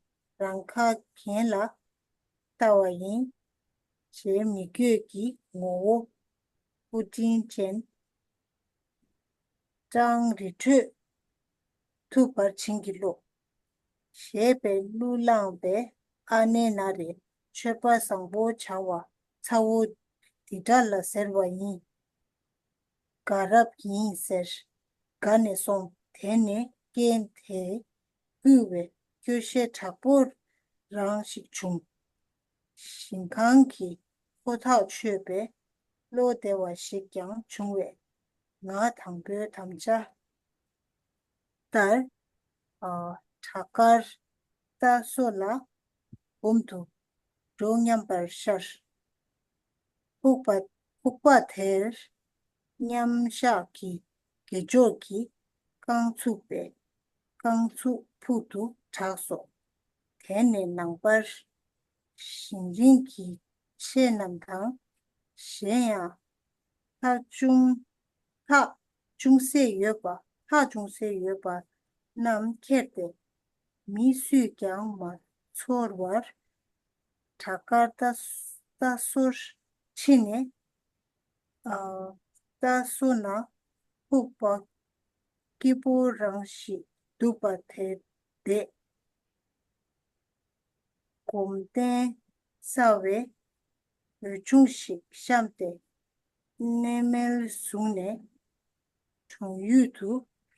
རང་ཁ་གྱེན་ལ་ལྟ་བ་ཡིན། ཞེས་མི་རྒོད་ཀྱི་ངོ་བོ་སྐུ་དྲིན་ཅན། སྤྲང་རི་ཁྲོད་ཐུབ་པར་བྱིན་གྱིས་རློབས། ཞེས་པའི་གླུ་བླངས་པས་ཨ་ནེ་ན་རེ་མཆོད་པ་བཟང་པོ་བྱ་བ་ཚ་བོ་འདི་འདྲ་ལ་ཟེར་བ་ཡིན། དགའ་རབ་ཡིན་ཟེར། དགའ་ནས་སོང་། དེ་ནས་རྐྱེན་དེས་བསྐུལ་བས་སྐྱོ་ཤས་དྲག་པོ་རང་ཞིག་བྱུང་། ཞིང་ཁང་གི་ཁོ་ཐག་ཆོད་པའི་བློ་བདེ་བ་ཞིག་ཀྱང་བྱུང་བས། ང་དང་པོའི་དམ་བཅའ་ལྟར། ཨ། བྲག་དཀར་རྟ་སོ་ལ་འབུམ་དུ་འགྲོ་སྙམ་པར་ཤར། ཕུག་པ་ཕུག་པ་དེར་མཉམ་བཞག་གི་དགེ་སྦྱོར་གྱི་རྐང་ཚུགས་པས་རྐང་ཚུགས་ཕུག་ཏུ་དྲགས་སོ། དེ་ནས་ནངས་པར་ཞིང་རིན་གྱི་ཆས་རྣམས་དང་། གཞན་ཡང་ལྷ་ཅུང་ལྷ་ཅུང་ཟད་ཡོད་པ་ལྷ་ཅུང་ཟད་ཡོད་པ་རྣམས་ཁྱེར་ཏེ་མི་སུས་ཀྱང་མ་ཚོར་བར་བྲག་དཀར་རྟ་རྟ་སོར་ཕྱིན་ནས། ཨ། རྟ་སོ་ན་ཕུག་པ་སྐྱིད་པོ་རང་ཞིག་འདུག་པ་དེར་བསྡད། སྒོམ་གཏན་གསར་བའི་འོད་ཆུང་ཞིག་བཤམས་ཏེ་གནས་མལ་བཟུང་ནས་གྲོང་ཡུལ་དུ་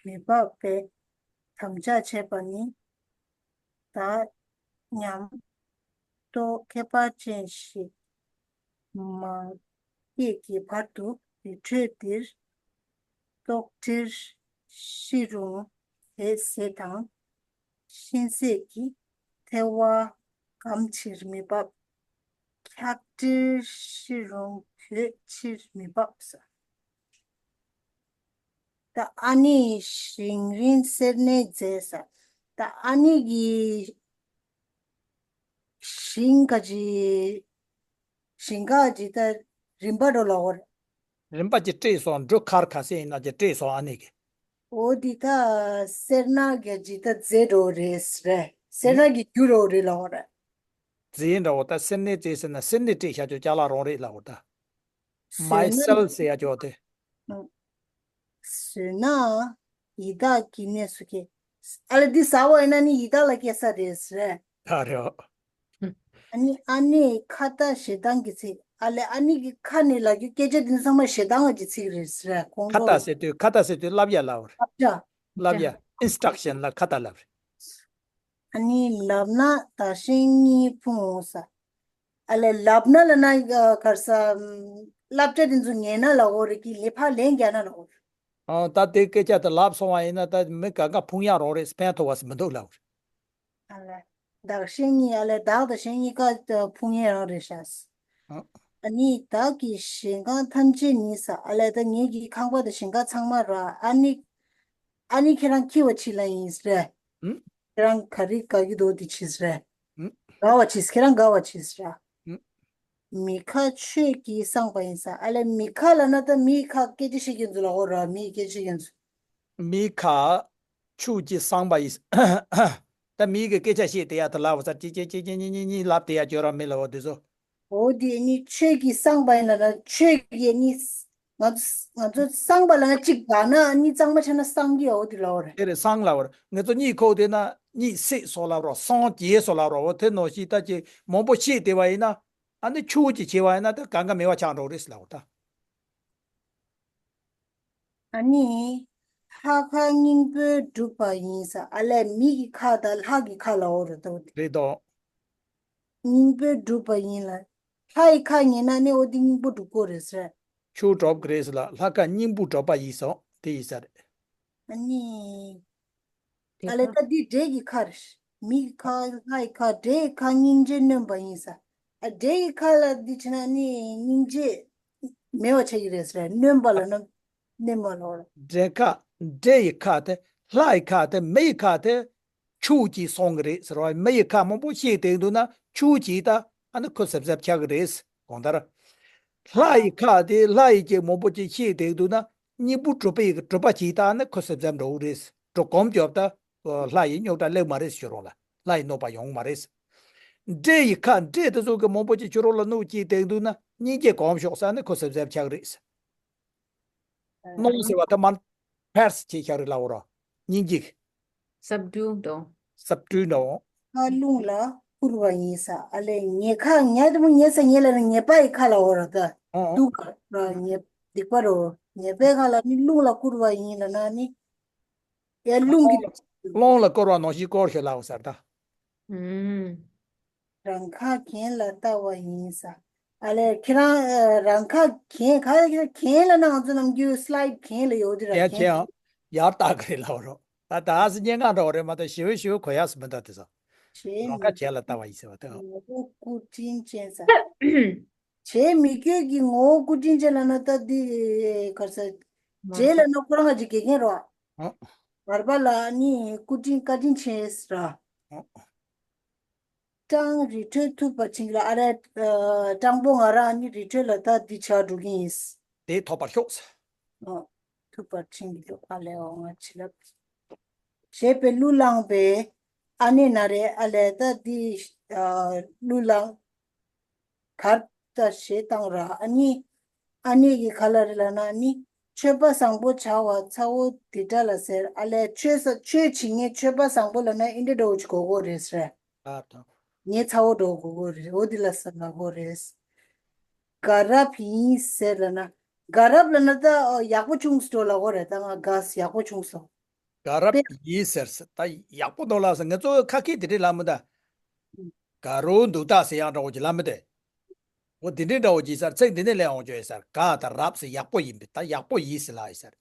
མི་འབབ་པའི་དམ་བཅའ་བྱས་པ་ནི། བདག་ཉམས་རྟོགས་ཁྱད་པར་ཅན་ཞིག་མ་སྐྱེས་ཀྱི་བར་དུ་རི་ཁྲོད་འདིར་ལྟོགས་གྲིར་ཤི་རུང་བྱེད་ཟེར་དང་། གཤིན་གསོད་ཀྱི་ཐལ་བ་སྒམ་ཕྱིར་མི་འབབ། འཁྱག་གྲིར་ཤི་རུང་གོས་ཕྱིར་མི་འབབ་ཟེར། ད་ཨ་ནེ་ཡིས་ཞིང་རིན་སེར་སྣའི་རྫས་ཟེར། ད་ཨ་ནེ་གི་ཞིང་ག་ཅི་ཞིང་ག་ཅི་ད་རིན་པ་འགྲོ་ལ་འོར། རིན་པ་ཅི་སྤྲད་སོང་། འབྲུ་ཁར་ག་ཚད་ཡིན་ན་ཅི་སྤྲད་སོང་ཨ་ནེ་གི། འོ་འདི་ད་སེར་སྣ་གི་ཅི་ད་རྫས་འགྲོ་རེད་ཟེར། སེར་སྣ་གི་རྒྱུ་འགྲོ་རེད་ལ་འོར། རྫས་འདྲ་བོ་ད་སེར་སྣའི་རྫས་ཟེར་ན་སེར་སྣས་སྤྲད་བཞག་ཆོག་ཅ་ལག་རང་རེད་ལ་འོ་ད། མའི་སེལ་ཟེར་ཡ་ཅོག་དེ། ཟོས་ན་ཡི་དྭགས་ཀྱི་གནས་སུ་སྐྱེ། ཨ་ལས་འདི་ཟ་བ་ཡིན་ན་ནི་ཡི་དྭགས་ལ་སྐྱེ་ས་རེད་ཟེར། ད་རེད། ཨ་ནི་ཨ་ནེའི་ཁ་ཏ་ཞེ་སྡང་གི་ཚིག་ཨ་ལས་ཨ་ནེ་གི་ཁ་ནས་ལབ་རྒྱུ་སྐད་ཆ་འདི་ཚང་མ་ཞེ་སྡང་བ་གི་ཚིག་རེད་ཟེར། ཁོང་ཁ་ཏ་ཁོ་ཟེར་དུས་ཁ་ཏ་ཟེར་དུས་བསླབ་ཡ་ལབ་རེད། བསླབ་བྱ། བསླབ་བྱ་ཨིན་སི་ཊྲག་ཤན་ལ་ཁ་ཏ་ལབ་རེད། ཨ་ནི་ལབ་ན་བདག་གཞན་གཉིས་ཕུང་འོང་ས། ཨ་ལས་ལབ་ན་ལབ་ན་གར་ས་བསླབ་བྱ་དེ་ཚོ་ཉན་ན་ལ་འོ་རེད་ཀྱི་ལེ་ཕ་ལན་རྒྱག་ན་ལ་འོ་རེད། ཨང་ད་དེ་སྐད་ཆ་དེ་ལབ་སོང་བ་ཡིན་ན་ད་མི་ག་ག་ཕུང་ཡ་རང་རེད། ཕན་ཐོགས་པ་ཞིག་མི་འདུག་ལབ་རེད། ཨ་ལས་བདག་གཞན་གཉིས་ཨ་ལས་བདག་དང་གཞན་གཉིས་ཀ་ཕུང་ཡ་རང་རེད་ཤག་ཨ་ནི་བདག་གི་ཞིང་ཁང་ཐམས་ཅད་ནི་ས་ཨ་ལས་ད་ངེད་ཀྱི་ཁང་པ་དང་ཞིང་ཁ་ཚང་མ་ར་ཨ་ནི་ཨ་ནི་ཁྱེད་རང་ཁྱི་བ་ཆི་ལ་ཡིན་ཟེར། ཁྱེད་རང་ག་རེ་དགའ་གི་འདུག་དེ་བྱེད་ཟེར། དགའ་བ་བྱེད་ཁྱེད་རང་དགའ་བ་བྱེད་ཟེར། མི་ཁ་ཆོས་ཀྱིས་བསངས་པ་ཡིན་ས་ཨ་ལས་མི་ཁ་ལ་ན་ད་མིའི་ཁ་སྐད་ཆ་བཤད་ཀྱི་འདུག་ལ་འོ་ར་མིའི་སྐད་ཆ་ཡིན་ཚུལ། མི་ཁ་ཆོས་ཀྱིས་བསངས་པ་ཡིན་ས། ད་མིའི་གི་སྐད་ཆ་བཤད་དེ་ཡ་ད་ལབ་ས་ཅི་ཅི་ཅི་ཅི་ཉི་ཉི་ཉི་ཉི་ལབ་དེ་ཡ་བཅོས་ར་མི་ལ་འོ་དེ་ཚོ། འོ་དེ་ནི་ཆོས་ཀྱིས་བསངས་པ་ཡིན་ན་ན་ཆོས་ཀྱིས་ནི་ང་ཚོ་ང་ཚོ་བསངས་པ་ལ་ན་གཅིག་དགའ་ན་ནི་གཙང་མ་ཆགས་ན་བསངས་ཀྱི་འོ་དེ་ལ་འོ་རེད། དེ་རེད་བསངས་ལ་འོ་རེད། ང་ཚོ་གཉིད་ཁུག་དེ་ན་གཉིད་སད་སོང་ལབ་རོགས་སངས་རྒྱས་སོང་ལབ་རོགས་འོ་དེ་ནང་བཞིན་ད་ཅི་མང་པོ་བཤད་དེ་བ་ཡིན་ན་ཨ་ནི་ཆོས་ཀྱིས་བྱས་པ་ཡིན་ན་ད་གང་ག་མེད་པ་ཆགས་འགྲོ་རེད་ལབ་འོ་ད། ཨ་ནི། ལྷ་ཁ་སྙིང་པོས་གྲུབ་པ་ཡིན་ས། ཨ་ལས་མི་གི་ཁ་དང་ལྷ་གི་ཁ་ལ་འོ་རེད་དོ། རེད་དོ། སྙིང་པོས་གྲུབ་པ་ཡིན་ལ། ལྷ་ཡི་ཁ་ཉན་ན་ནི་འོ་དེ་སྙིང་པོ་གྲུབ་ཀྱི་རེད་ཟེར། ཆུ་གྲུབ་ཀྱི་རེད་ཟེར་ལ་ལྷ་ཁ་སྙིང་པོ་གྲུབ་པ་ཡིན་སོ་དེ་ཡིན་ས་རེད། ཨ་ནི། དེ་ཨ་ལས་ཁ་ད་འདི་འདྲེ་གི་ཁ་རེད། མི་གི་ཁ་ལྷ་ཡི་ཁ་འདྲེ་གི་ཁ་སྙིང་རྗེ་གནོན་པ་ཡིན་ས། ཨ་འདྲེ་གི་ཁ་ལ་འདི་བྱས་ན་ནི་སྙིང་རྗེ་མེད་པ་ཆགས་ཀྱི་རེད་ཟེར། གནོན་པ་ལ་ནི་གནོན་པ་ལ་འོ་རེད། འདྲེ་ཁ་འདྲེ་ཡི་ཁ་དེ་ལྷ་ཡི་ཁ་དེ་མི་ཡི་ཁ་དེ། ཆུ་གིས་སོང་གི་རེད་ཟེར་བ། མི་ཡི་ཁ་མང་པོ་བཤད་བསྡད་འདུག་ན་ཆུ་གིས་ད་ཨ་ནི་ཁོ་གཟབ་གཟབ་ཆགས་ཀྱི་རེད། གང་ལྟར་ལྷ་ཡི་ཁ་དེ་ལྷ་ཡི་གེ་མང་པོ་ཅིག་བཤད་བསྡད་འདུག་ན་སྙིང་པོ་གྲུབ་པའི་གྲུབ་པ་གིས་ད་ཨ་ནི་ཁོ་གཟབ་གཟབ་འགྲོ་གི་རེད། འགྲོ་གོམ་རྒྱོབ་ད་ལྷ་ཡི་རྙོག་དྲ་སླེབས་མ་རེད་ཞུ་རོགས་ལ། ལྷ་ཡི་གནོད་པ་ཡོང་མ་རེད། འདྲེ་ཡི་ཁ་འདྲེ་དེ་ཚོ་གི་མང་པོ་ཅིག་ཕྱི་རོལ་ལ་གནོད་བྱེད་བསྡད་འདུག་ན་སྙིང་རྗེ་གོམ་ཤོག་ས་ནི་ཁོ་གཟབ་གཟབ་ཆགས་ཀྱི་རེད། གནོད་ཟེར་བ་དེ་མ་ཕེར་སི་ཅེས་བྱ་རི་ལ་འོ་ར། སྙིང་རྗེ། སབ་ཌུ་འགྲོ། སབ་ཌུ་འགྲོ། ཁ་རླུང་ལ་བསྐུར་བ་ཡིན་ས། ཨ་ལས་ཉེས་ཁ་ཉེས་དེ་མོ་ཉེས་ས་ཉེས་ལ་ནི་ཉེས་པ་ཡི་ཁ་ལ་འོ་ར་ད། ཨོ། སྡུག་ག་ར་ཉེས་སྡིག་པ་རོ་ཉེས་པའི་ཁ་ལ་ནི་རླུང་ལ་བསྐུར་བ་ཡིན་ལ་ན་ནི། ཡ་རླུང་གི་རླུང་ལ་བསྐུར་བ་ནང་བཞིན་བསྐུར་ཞེས་ལ་འོ་ཟེར་ད། ཨུམ། རང་ཁ་གྱེན་ལ་ལྟ་བ་ཡིན་ས། ཨ་ལས་ཁྱེད་རང་ཨ་རང་ཁ་གྱེན་ག་ལ་གྱེན་ལ་ན་ང་ཚོ་ནམ་རྒྱུན་སི་ལའིཌ་གྱེན་ལ་ཡོད་དེ་ར་གྱེན་གྱེན་གྱེན། ཡར་ལྟ་གི་རེད་ལབ་རོགས། ད་ད་ཨ་སི་སྙན་ངག་འདྲ་བོ་རེད་མ་གཏོགས་ཞི་བའི་ཞི་བའི་གོ་ཡག་སི་མི་འདུག་དེ་ཚོ། བྱེད་རང་ཁ་མི་གྱེན་ལ་ལྟ་བ་ཡིན་ཟེར་བ་དེ། ངོ་བོ་སྐུ་དྲིན་ཅན་ས། བྱེད་མི་དགོས་ཀྱི་ངོ་བོ་སྐུ་དྲིན་ཅན་ལ་ན་ད་འདི་གར་ས། མ་རྗེས་ལ་ན་ཁོ་རང་ག་ཅིག་དགེ་རྒན་རོགས། ཨོ། བར་པ་ལ་ནི་སྐུ་དྲིན་བཀའ་དྲིན་ཆེ་ཟེར་ར། ཨོ། སྤྲང་རི་ཁྲོད་ཐུབ་པར་བྱིན་གྱིས་རློབས། ཨ་རེ། ཨ་སྤྲང་པོ་ང་རང་ནི་རི་ཁྲོད་ལ་ད་འདི་བྱ་འགྲོ་གི་ཡིན། དེ་ཐོབ་པར་ཤོག་ཨོ། ཐུབ་པར་བྱིན་གྱིས་རློབས། ཨ་ལས་འོ་ང་བྱིན་རླབས། ཞེས་པའི་གླུ་བླངས་པས་ཨ་ནེ་ན་རེ། ཨ་ལས་ད་འདི་ཨ་གླུ་བླངས། གར་ད་ཞེས་བཏང་ར། ཨ་ནི། ཨ་ནེ་གི་ཁ་ལ་རེ་ལ་ན་ནི། མཆོད་པ་བཟང་པོ་བྱ་བ་ཚ་བོ་འདི་འདྲ་ལ་ཟེར། ཨ་ལས་ཆོས་ས་ཆོས་བྱེད་ངེས་མཆོད་པ་བཟང་པོ་ལ་ན་ཨིན་འདྲ་འདྲ་བོ་ཅིག་གོ་གོ་རེད་ཟེར། ཨ་ད། ངས་ཚ་བོ་འགྲོ་གོ་གོ་རེད། འོ་འདི་ལ་ཟེར་ལ་གོ་རེད། དགའ་རབ་ཡིན་ཟེར་ལ་ན། དགའ་རབ་ལ་ན་ད་ཡག་པོ་བྱུང་སོ་ལ་གོ་རེད། ད་ང་དགའ་ཡག་པོ་བྱུང་སོང་། དགའ་རབ་ཡིན་ཟེར་ད་ཡག་པོ་འདུག་ལ་ཟེར། ང་ཚོ་ཁ་སྐད་དེ་འདྲས་ལ་མི་ད། དགའ་རབ་འདུག་ད་ཟེར་ཡག་འདྲ་བོ་ཅིག་ལ་མི་དེ། འོ་དེ་འདྲའི་འདྲ་བོ་ཅིག་ཟེར། ཚིག་འདི་ནས་ལས་འོང་ཅོ་ཡིན་ཟེར། དགའ་ད་རབ་ཟེར་ཡག་པོ་ཡིན་པས་ད་ཡག་པོ་ཡིན་ཟེར་ལ་ཡིན་ཟེར།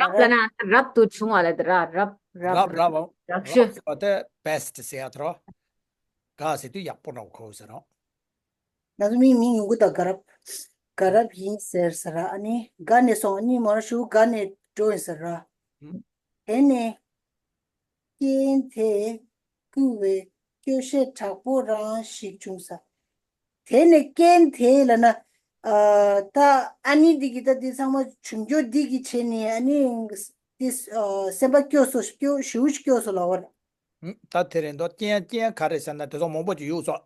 རབ་ལ་ན་རབ་ཏུ་བྱུང་བ་ལ་དེ་ར་རབ་རབ་རབ་རབ་རབ་ཤོས། ཟེར་བ་དེ་བེ་སི་ཊི་ཟེར་ཡག་ཐོ། དགའ་ཟེར་དུས་ཡག་པོ་འདྲ་བོ་གོ་ཟེར་རོ། ང་ཚོ་མི་མི་ཉུང་གུ་དང་དགའ་རབ། དགའ་རབ་ཡིན་ཟེར་ཟེར་ར། ཨ་ནི་དགའ་ནས་སོང་། ཨ་ནི་མོ་ར་ཞུ་དགའ་ནས་འགྲོ་ཡིན་ཟེར་ར། དེ་ནས། རྐྱེན་དེས་བསྐུལ་བའི་སྐྱོ་ཤས་དྲག་པོ་རང་ཞིག་བྱུང་ས། དེ་ནས་རྐྱེན་དེ་ལ་ན། ཨ་ད་ཨ་ནི་འདི་གི་ད་འདི་ཚང་མ་བྱུང་རྒྱུ་འདི་གི་བྱས་ནས་ཨ་ནི་འདི་ཨ་སེམས་པ་སྐྱོ་སོ་སྐྱོ་ཞེ་པོ་ཅིག་སྐྱོ་སོ་ལ་བར། ད་དེ་རེད་འདུག་རྐྱེན་རྐྱེན་ག་རེ་ཟེར་ན་དེ་ཚོ་མང་པོ་ཅིག་ཡོད་སོ།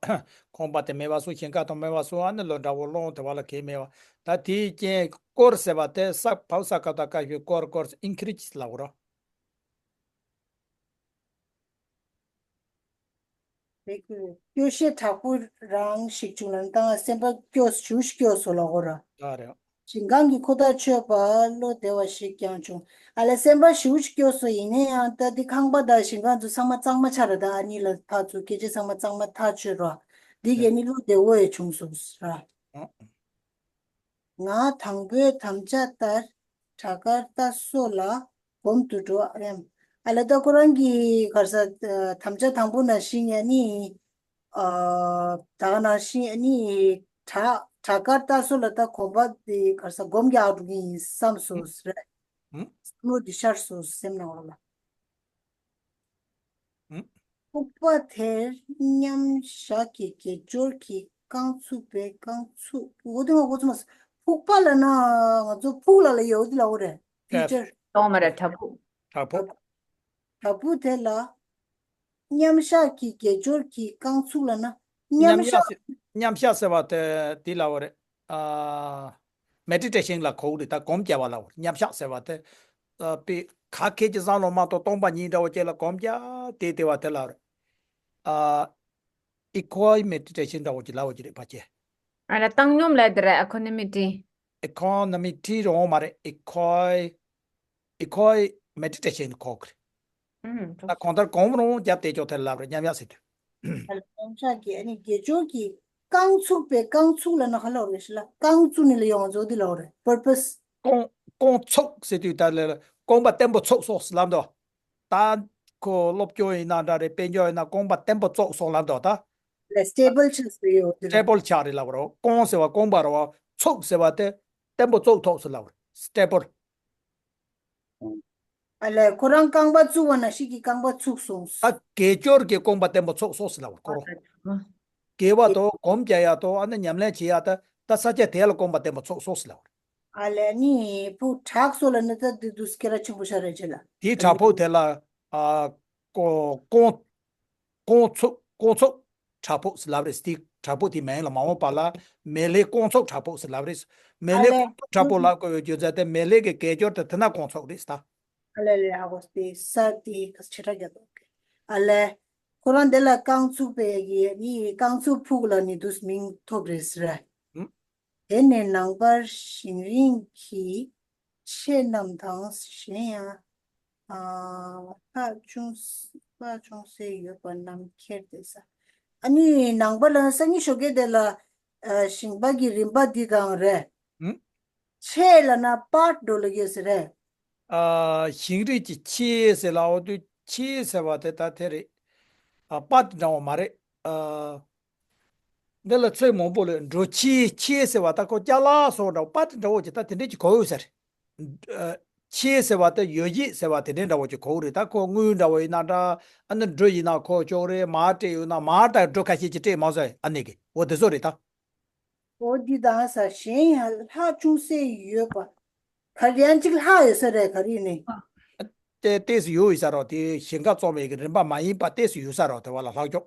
ཁང་པ་དེ་མེད་པ་སོ། ཞིང་ཁ་དང་མེད་པ་སོ། ཨ་ནི་ལོ་འདྲ་བོ་སློང་དེ་བ་ལ་གས་མེད་པ། ད་དེའི་རྐྱེན་སྐོར་ཟེར་བ་དེ་ས་བབ་ས་ཀ་ད་ཀ་ཞུ་སྐོར་སྐོར་ཨིན་ཁི་རི་ཇི་ལ་བར། སྐྱོ་ཤས་དྲག་པོ་རང་ཞིག་བྱུང་ལ་ད་སེམས་པ་སྐྱོ་ཞེ་པོ་ཅིག་སྐྱོ་སོ་ལ་འོ་ར། ད་རེད། ཞིང་ཁམས་ཀྱི་ཁོ་ཐག་ཆོད་པ་བློ་བདེ་བ་ཞིག་ཀྱང་བྱུང་། ཨ་ལས་སེམས་པ་ཞེ་པོ་ཅིག་སྐྱོ་སོ་ཡིན་ན་ཡང་ད་འདི་ཁང་པ་དང་ཞིང་ཁམས་ཚོ་ཚང་མ་གཙང་མ་ཆགས་ར། ད་ཨ་ནི་ལ་ཕར་ཚུར་སྐད་ཆ་ཚང་མ་གཙང་མ་ཐག་ཆོད་ར། འདི་གས་ནི་བློ་བདེ་བོ་ཡང་བྱུང་སོང་ར། ཨ། ང་དང་པོའི་དམ་བཅའ་ལྟར་བྲག་དཀར་རྟ་སོ་ལ་སྒོམ་དུ་འགྲོ་ཨེམ། ཨ་ལ་ད་ཁོ་རང་གི་ག་རེ་ཟེར། ཨ་དམ་བཅའ་དང་པོ་ནང་བཞིན་ཡ་ནི། ཨ་ད་ག་ནང་བཞིན་ཡ་ནི་བྲག་བྲག་དཀར་རྟ་སོ་ལ་ད་སྒོམ་པ་དེ་ག་རེ་ཟེར་སྒོམ་རྒྱག་འགྲོ་གི་ཡིན་བསམ་སོང་རེད། ཨུམ། བསམ་བློ་འདི་ཤར་སོང་སེམས་ནང་ལ། ཨུམ། ལྐུགས་པ་དེར་མཉམ་བཞག་གི་དགེ་སྦྱོར་གྱིས་རྐང་ཚུགས་པའི་རྐང་ཚུགས། འོ་དེ་ང་གོ་ཚོད་མ་སོང་། ཕུག་པ་ལ་ན་ང་ཚོ་ཕུག་ལ་ལ་ཡོད་དེ་ལ་འོ་རེད། ཨེ། ཕིའུ་ཅར། གཏོང་མ་རེད་བྲག་ཕུག་བྲག་ཕུག་བྲག་ཕུག་དེ་ལ་མཉམ་བཞག་གི་དགེ་སྦྱོར་གྱིས་རྐང་ཚུགས་ལ་ན། མཉམ་མཉམ་བཞག་བཞག་མཉམ་བཞག་ཟེར་བ་དེ་དེ་ལ་འོ་རེད། ཨ། མེ་ཌི་ཊེ་ཤན་ལ་གོ་གི་རེད། ད་སྒོམ་རྒྱག་པ་ལ་འོ་རེད། མཉམ་བཞག་ཟེར་བ་དེ། ཨ་པི་ག་ཁེ་ཅི་བསམ་བློ་མ་གཏོགས་སྟོང་པ་ཉིད་འདྲ་བོ་ཅིག་ལ་སྒོམ་རྒྱག་དེ་དེ་བ་དེ་ལ་འོ་རེད། ཨ། ཨི་ཀོ་མེ་ཌི་ཊེ་ཤན་འདྲ་བོ་ཅིག་ལ་འོ་ཅིག་རེད་ཕ་ཆེ། ཨ་ལ་བཏང་སྙོམས་ལ་དེ་རེད། ཨི་ཀོ་ནོ་མི་ཊི། ཨི་ཀོ་ནོ་མི་ཊི་རེད་འོ་མ་རེད། ཨི་ཀོ། ཨི་ཁོ་ཨི་མེ་ཌི་ཊེ་ཤན་གོ་གི་རེད། ཨུམ། ད་གང་ལྟར་གོམས་རུང་རྒྱབ་དེ་ཅོག་ཐེར་ལབ་རེད། མཉམ་ཡག་ཟེར་དུས། ཨ་ལ་ཡོངས་གྲགས་ཀྱི་ཨ་ནི་དགེ་སྦྱོར་གྱི་རྐང་ཚུགས་པའི་རྐང་ཚུགས་ལ་ན་ཧ་ལོ་རེ་ཤི་ལ་རྐང་བཙུགས་ནི་ལ་ཡོང་ཚོ་འདི་ལོ་རེ་པར་པས། རྐང་རྐང་ཚུགས་ཟེར་དུས་ད་ལ་རྐང་པ་བརྟན་པོ་ཚུགས་སོགས་ལབ་འདུག་ད་ཁོ་སློབ་སྐྱོར་ཡིན་ན་འདྲ་རེད། དཔལ་འབྱོར་ཡིན་ན་རྐང་པ་བརྟན་པོ་བཙུགས་སོགས་ལབ་འདུག་ད་ལ་སི་ཊེ་བལ་ཆགས་ཟེར་ཡོད་དེ་རེད། སི་ཊེ་བལ་ཆགས་རེད་ལབ་རོ། རྐང་ཟེར་བ་རྐང་པ་རོ། ཚུགས་ཟེར་བ་དེ་བརྟན་པོ་བཙུགས་ཐུབ་ཟེར་ལབ་རེད། སི་ཊེ་བལ། ཨ་ལས་ཁོ་རང་རྐང་པ་བཙུགས་པ་ན་ཤི་གི་རྐང་པ་ཚུགས་སོང་། ད་དགེ་སྦྱོར་གྱི་རྐང་པ་བརྟན་པོ་ཚུགས་སོང་ཟེར་ལབ་རོ་ཁོ་རོ། དགེ་བ་དང་གོམས་རྒྱག་ཡག་དང་ཨ་ནི་ཉམས་ལེན་བྱེད་ཡག་ད་ད་ས་ཆ་དེ་ལ་རྐང་པ་བརྟན་པོ་ཚུགས་སོང་ཟེར་ལབ་རོ། ཨ་ལས་ནི་བུ་བྲག་སོགས་ལ་ནི་ད་འདི་དུས་སྐད་གྲགས་ཆེན་པོ་ཤར་རེ་བྱེད་ལ། དེའི་བྲག་ཕུག་དེ་ལ་ཨ་ཀོ་ཀོང་ཀོང་ཚུགས་ཀོང་ཚུགས་བྲག་ཕུག་ཟེར་ལབ་རེད། དེ་བྲག་ཕུག་དེའི་མིང་ལ་མ་འོངས་པ་ལ་མེ་ལེ་ཀོང་ཚུགས་བྲག་ཕུག་ཟེར་ལབ་རེད། མེ་ཨ་ལེ་ལས་ཀོང་ཚུགས་བྲག་ཕུག་ལབ་དགོས་པའི་རྒྱུ་མཚན་དེ་མེ་ལེ་གི་དགེ་སྦྱོར་དེ་དེ་ན་ཀོང་ཚུགས་རེད་ད། ཨ་ལེ་ལེ་ཧ་གོ་སྟེ་ས་དེ་ག་ཆེ་ཕྲ་རྒྱ་དོ། ཨ་ལེ་ཁོ་རང་དེ་ལ་རྐང་ཚུགས་པའི་གི་ནི་རྐང་ཚུགས་ཕུག་ལ་ནི་དུས་མིང་ཐོབ་རེད་ཟེར། ཨུ། དེ་ནས་ནང་པར་ཞིང་རིན་གྱི་ཆས་རྣམས་དང་གཞན་ཡང་། ཨ། ལྷ་ཅུང་ལྷ་ཅུང་ཟད་ཡོད་པ་རྣམས་ཁྱེར་ཏེ་ཟ། ཨ་ནི་ནང་པ་ལ་སང་ཉིན་ཞོགས་ཀས་དེ་ལ་ཨ་ཞིང་པ་གི་རིན་པ་འདི་དང་རེད། ཨུ། ཆས་ལ་ན་པར་འགྲོ་ལ་ཡོད་ཟེར་རེད། ཨ། ཞིང་རིན་གྱི་ཆས་ཟེར་ལ་འོ་དུ་ཆས་ཟེར་བ་དེ་ད་དེ་རེད། ཨ། པར་འདྲ་བ་མ་རེད། ཨ། འདི་ལ་ཚིག་མང་པོ་ལས་འགྲོ་ཆས་ཆས་ཟེར་བ་ད་ཁོ་ཅ་ལག་སོགས་འདྲ་བ་པ་དེ་འདྲ་བོ་ཅིག་ད་དེ་འདྲས་ཅིག་གོ་ཡོད་ཟེར། ཨ། ཆས་ཟེར་བ་ད་ཡོ་བྱད་ཟེར་བ་དེ་འདྲས་འདྲ་བོ་ཅིག་གོ་གི་རེད། ད་ཁོ་དངུལ་འདྲ་བོ་ཡིན་ན་འདྲ། ཨ་ནི་འབྲུ་ཡིན་ན་ཁོ་ཅོག་རེད། མར་སྤྲད་ཡོད་ན་མར་ད་འབྲུ་ཁ་ཤས་ཅིག་སྤྲད་མ་སོང་ཨ་ནི་གི་འོ་དེ་ཚོ་རེད་ད། འོ་འདི་དང་ས་གཞན་ཡང་ལྷག་ཅུང་ཟད་ཡོད་པ། ག་རེ་ཡང་གཅིག་ལྷག་ཡོད་ས་རེད་ག་རེ་ནི། ཏེ་ཏེས་ཡོད་ཡོད་ས་རོ། དེ་ཞིང་ཁ་བཙོང་བའི་གི་རིན་པ་མ་ཡིན་པ་ཏེས་ཡོད་ས་རོ། དེ་བ་ལ་ལྷག་ཅོག་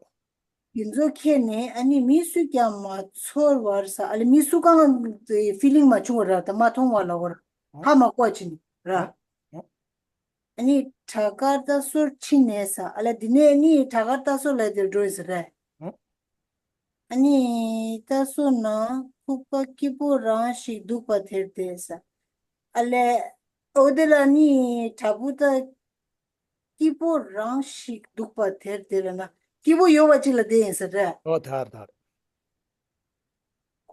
དེ་ཚོ་ཁྱེར་ནས་ཨ་ནི་མི་སུས་ཀྱང་མ་ཚོར་བར་ས་ཨ་ལེ་མི་སུ་གང་ཕི་ལིང་མ་བྱུང་བ་ར་ད་མ་མཐོང་བ་ལ་བར་ཧ་མ་གོ་ཅིན་ར། ཨ་ནི་བྲག་དཀར་རྟ་སོར་ཕྱིན་ནས་ས་ཨ་ལེ་འདི་ནས་ཨ་ནི་བྲག་དཀར་རྟ་སོར་ལ་དེར་འགྲོ་ཡིན་ས་རེད། ཨ་ནི་རྟ་སོར་ན་ཁུག་པ་སྐྱིད་པོ་རང་ཞིག་འདུག་པ་དེར་བསྡད་ས་ཨ་ལེ། འོ་དེ་ལ་ནི་བྲག་ཕུག་ད་སྐྱིད་པོ་རང་ཞིག་འདུག་པ་དེར་བསྡད་ལ་ན་སྐྱིད་པོ་ཡོད་པ་ཅིག་ལ་བསྡད་ཡིན་ས་རེད། ཨོ་དར་དར།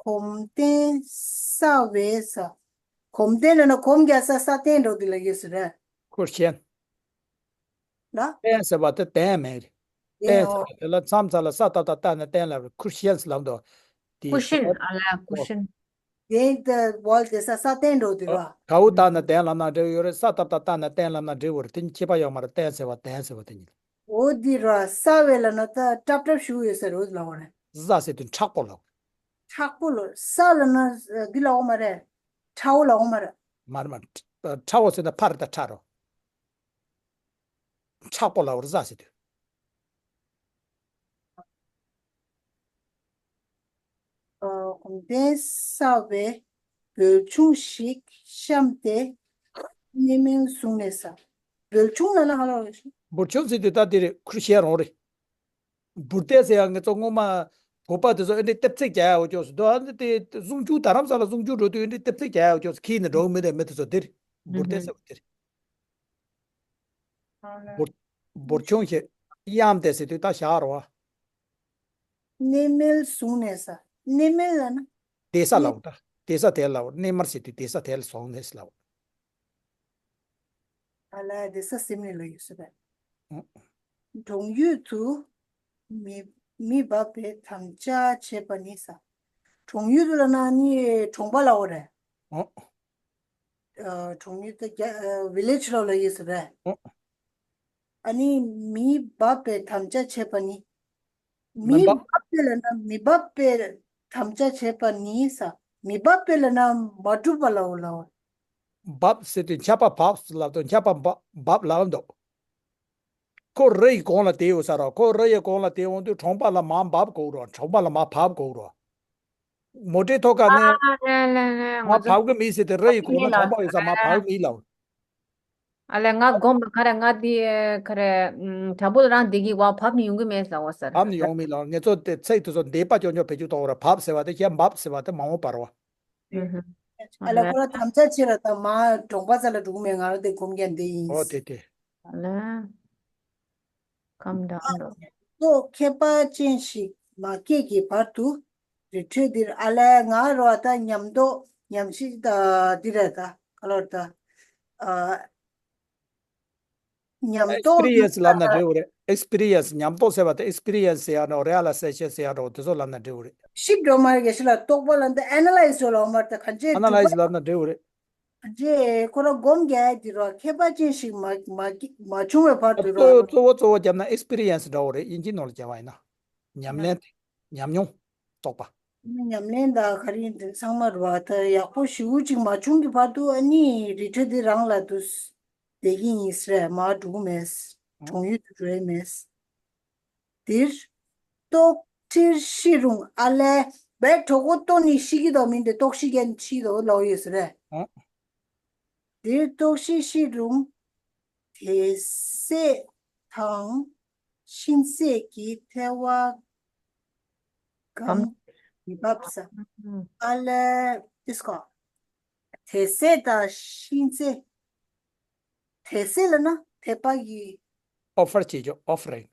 གོམ་སྟན་ས་བས་ས། གོམ་སྟན་ལ་ན་གོམ་རྒྱག་ས་ས་སྟན་འགྲོ་དེ་ལ་ཡོད་ས་རེད། ཁུར་ཤན། ལ། སྟན་ཟེར་བ་དེ་སྟན་མེད་རེད། སྟན་ཟེར་བ་དེ་ལ་མཚམས་མཚམས་ལ་ས་ཏག་ཏག་བཏགས་ནས་སྟན་ལ་ཁུར་ཤན་ཟེར་ལབ་འདུག་དེ་ཀུ་ཤིན་ཨ་ལ་ཀུ་ཤིན། དེ་ད་བོལ་དེ་ས་ས་སྟན་འགྲོ་དེ་ར། གའུ་བཏགས་ནས་སྟན་ལབ་ན་འགྲིག་ཡོད་རེད། ས་ཏག་ཏག་བཏགས་ནས་སྟན་ལབ་ན་འགྲིག་ཡོད་རེད། དེ་གཉིས་ཁྱད་པར་ཡོད་མ་རེད། སྟན་ཟེར་བ་སྟན་ཟེར་བ་དེ་གཉིས། འོ་འདི་ར་ས་བས་ལ་ན་ད་ཀྲབ་ཀྲབ་ཞུ་ཡོད་ཟེར་རོ་ལ་བ་རེད། ས་ཟེར་དུས་མཁྲེགས་པོ་ལ། མཁྲེགས་པོ་ལ་ས་ལ་ན་འདི་ལ་འོ་མ་རེད། ཁྲ་བོ་ལ་འོ་མ་རེད། མ་རེད་མ་རེད། ཁྲ་བོ་ཟེར་ན་ཕ་རེད་ད་ཁྲ་རོ། མཁྲེགས་པོ་ལ་བར་ཟ་ཟེར་དུས། གོམ་སྟན་ས་བས་འབོལ་ཆུང་ཞིག་བཤམས་ཏེ་གནས་མལ་བཟུང་ནས་ས། འབོལ་ཆུང་ལ་ན་ཧ་ལ་བ་ཞིག་འབོལ་ཆུང་ཟེར་དུས་ད་དེ་རེད། ཁུར་ཤེས་རང་རེད། འབུར་ཏེ་ཟེར་ཡང་ངེད་ཚོ་སྔོན་མ་བོད་པ་དེ་ཚོ་ཨེ་འདྲའི་ལྟེབ་ཚིག་རྒྱག་ཡག་འོ་ཅོག་སུ་དོ་ཨ་ནི་དེ་གཟུངས་ཆུང་དར་རམ་ས་ལ་གཟུངས་ཆུང་འགྲོ་དུས་ཨེ་འདྲའི་ལྟེབ་ཚིག་རྒྱག་ཡག་འོ་ཅོག་སུ་ཁྱིས་ནས་འགྲོ་གི་མི་དེ་མི་དེ་ཚོ་དེ་རེད། འབུར་ཏེ་ཟེར་བ་དེ་རེད། འབུར་འབུར་ཆུང་ཞིག་གཡམ་དེ་ཟེར་དུས་ད་བཞག་རོགས། གནས་མལ་བཟུང་ནས་ས། གནས་མལ་ལ་ན། བསྡད་ས་ལ་འོ་ད། བསྡད་ས་དེ་ལ་འོ། གནས་མལ་ཟེར་དུས་བསྡད་ས་དེ་ལ་སོང་ནས་ལ་འོ། ཨ་ལ་བསྡད་ས་སེམས་ནས་ལ་ཡོད་ས་བས། ཨོ། གྲོང་ཡུལ་དུ་མི་མི་འབབ་པའི་དམ་བཅའ་བྱས་པ་ནི་ས། གྲོང་ཡུལ་དུ་ལ་ན་ནི་གྲོང་པ་ལ་འོ་རེད། ཨོ། ཨ་གྲོང་ཡུལ་དུ་རྒྱ་ཨ་ཝི་ལེཇ་ལ་ལ་ཡོད་ས་བས། ཨོ། ཨ་ནི་མི་འབབ་པའི་དམ་བཅའ་བྱས་པ་ནི། མི་མི་འབབ། འབབ་པའི་ལ་ན་མི་འབབ་པའི་དམ་བཅའ་བྱས་པ་ནི་ས། མི་འབབ་པའི་ལ་ན་མ་གྲུབ་པ་ལའོ་ལའོ། འབབ་ཟེར་དུས་ཆར་པ་བབས་ལབ་དང་ཆར་པ་འབབ་འབབ་ལབ་འདུག་ཁོ་རི་ཡི་གོང་ལ་དེ་ཡོད་ས་ར། ཁོ་རི་ཡི་གོང་ལ་དེ་འོང་དུས་གྲོང་པ་ལ་མར་འབབ་དགོས་རོ། གྲོང་པ་ལ་མར་བབས་དགོས་རོ། མོ་ཊའི་ཐོག་ཁ་ནས་ཨ་ལེ་ལེ་ལེ། ང་མར་ཚོ་བབས་གི་མིན་ཟེར་ཏེ་རི་ཡི་གོང་ལ་གྲོང་པ་ཡོད་ས་མར་བབས་གི་མིན་ལབ། ཨ་ལེ་ང་དགོངས་པ་ག་རེ་ང་འདི་ག་རེ་དྲ་འབུ་རང་འདི་གི་བ་བབས་ནི་ཡོང་གི་མེད་ལ་འོ་ས་ར། བབས་ནི་ཡོང་མིན་ལ་ངེད་ཚོ་དེ་ཚིག་དེ་ཚོ་འདས་པ་ཅོ་ཉོ་བེད་སྤྱོད་གཏོང་བ་ར། བབས་ཟེར་བ་དེ་གཞན་འབབ་ཟེར་བ་དེ་མ་འོངས་པ་ར་བ། ཨུ་ཧུ། ཨ་ལ་ཁོ་ར་དམ་བཅའ་ཆེ་ར་ད་མ་གྲོང་པ་ཚ་ལ་འགྲོ་གི་མེད། ང་ར་དེ་སྒོམ་རྒྱག་འདི་ཡིན། ཨོ་དེ་དེ། ཨ་ལ། Come down ལོ། ཏོག་ཁྱད་པར་ཅན་ཞིག་མ་སྐྱེས་ཀྱི་བར་དུ་རི་ཁྲོད་འདིར། ཨ་ལས་ང་རོ་ད་ཉམས་རྟོགས་ཉམས་ཤིག་ད་འདི་རེད་ད་ག་ལོར་ད། ཨ། ཉམས་རྟོགས་ཀྱི་experience ལབ་ན་འགྲིག་གི་རེད། experience ཉམས་རྟོགས་ཟེར་བ་དེ་experience ཟེར་ཡ་འགྲོ། realization ཟེར་ཡ་འགྲོ། དེ་ཚོ་ལབ་ན་འགྲིག་གི་རེད། ཤིབ་འགྲོ་མ་རེད། གལ་སྲིད་ལ་རྟོགས་པ་ལ་འདི་analyze ཡོད་ལ་འོ་མར་ད་གང་ཅི་analyze ལབ་ན་འགྲིག་གི་རེད། རྗེ་ཁོ་ར་སྒོམ་རྒྱག་དེ་རོ་ཁྱད་པར་ཅན་ཞིག་མ་མ་མ་བྱུང་བའི་བར་དུ་རོ། གཙོ་བོ་གཙོ་བོ་བརྒྱབ་ན་experience འདྲ་བོ་རེད། དབྱིན་ཇིའི་ནང་ལ་བརྒྱབ་པ་ཡིན་ན། ཉམས་ལེན། ཉམས་མྱོང་། རྟོགས་པ། ཉམས་ལེན་དང་ག་རེ་ཡིན་དེ་ཚང་མ་རོ་ད་ཡག་པོ་ཞེ་པོ་ཅིག་མ་བྱུང་གི་བར་དུ་ཨ་ནི་རི་ཁྲོད་འདི་རང་ལ་དུ་བསྡད་ཀྱི་ཡིན་ཟེར། མར་འགྲོ་གི་མེད། གྲོང་ཡུལ་དུ་འགྲོ་ཡི་མེད། འདིར་ལྟོགས་ཁྲིར་ཤི་རུང་། ཨ་ལས། བས་གྲོད་ཁོག་ལྟོགས་ནས་ཤི་གི་དོ་མིན་ཏེ་ལྟོགས་ཤི་རྒྱག་ནས་ཤི་དོ་ལོ་ཡོད་ཟེར། ཨ། འདིར་ལྟོགས་ཤི་ཤི་རུང་། དེ་ཟས་དང་ཤིང་ཟས་ཀྱི་ཐལ་བ་གམ་མི་འབབ་ས། ཨ་ལས་དིས་ཀོ། དེ་ཟས་དང་ཤིང་ཟས། དེ་ཟས་ལ་ན་དད་པ་གི། offer བྱེད་རྒྱུ། offering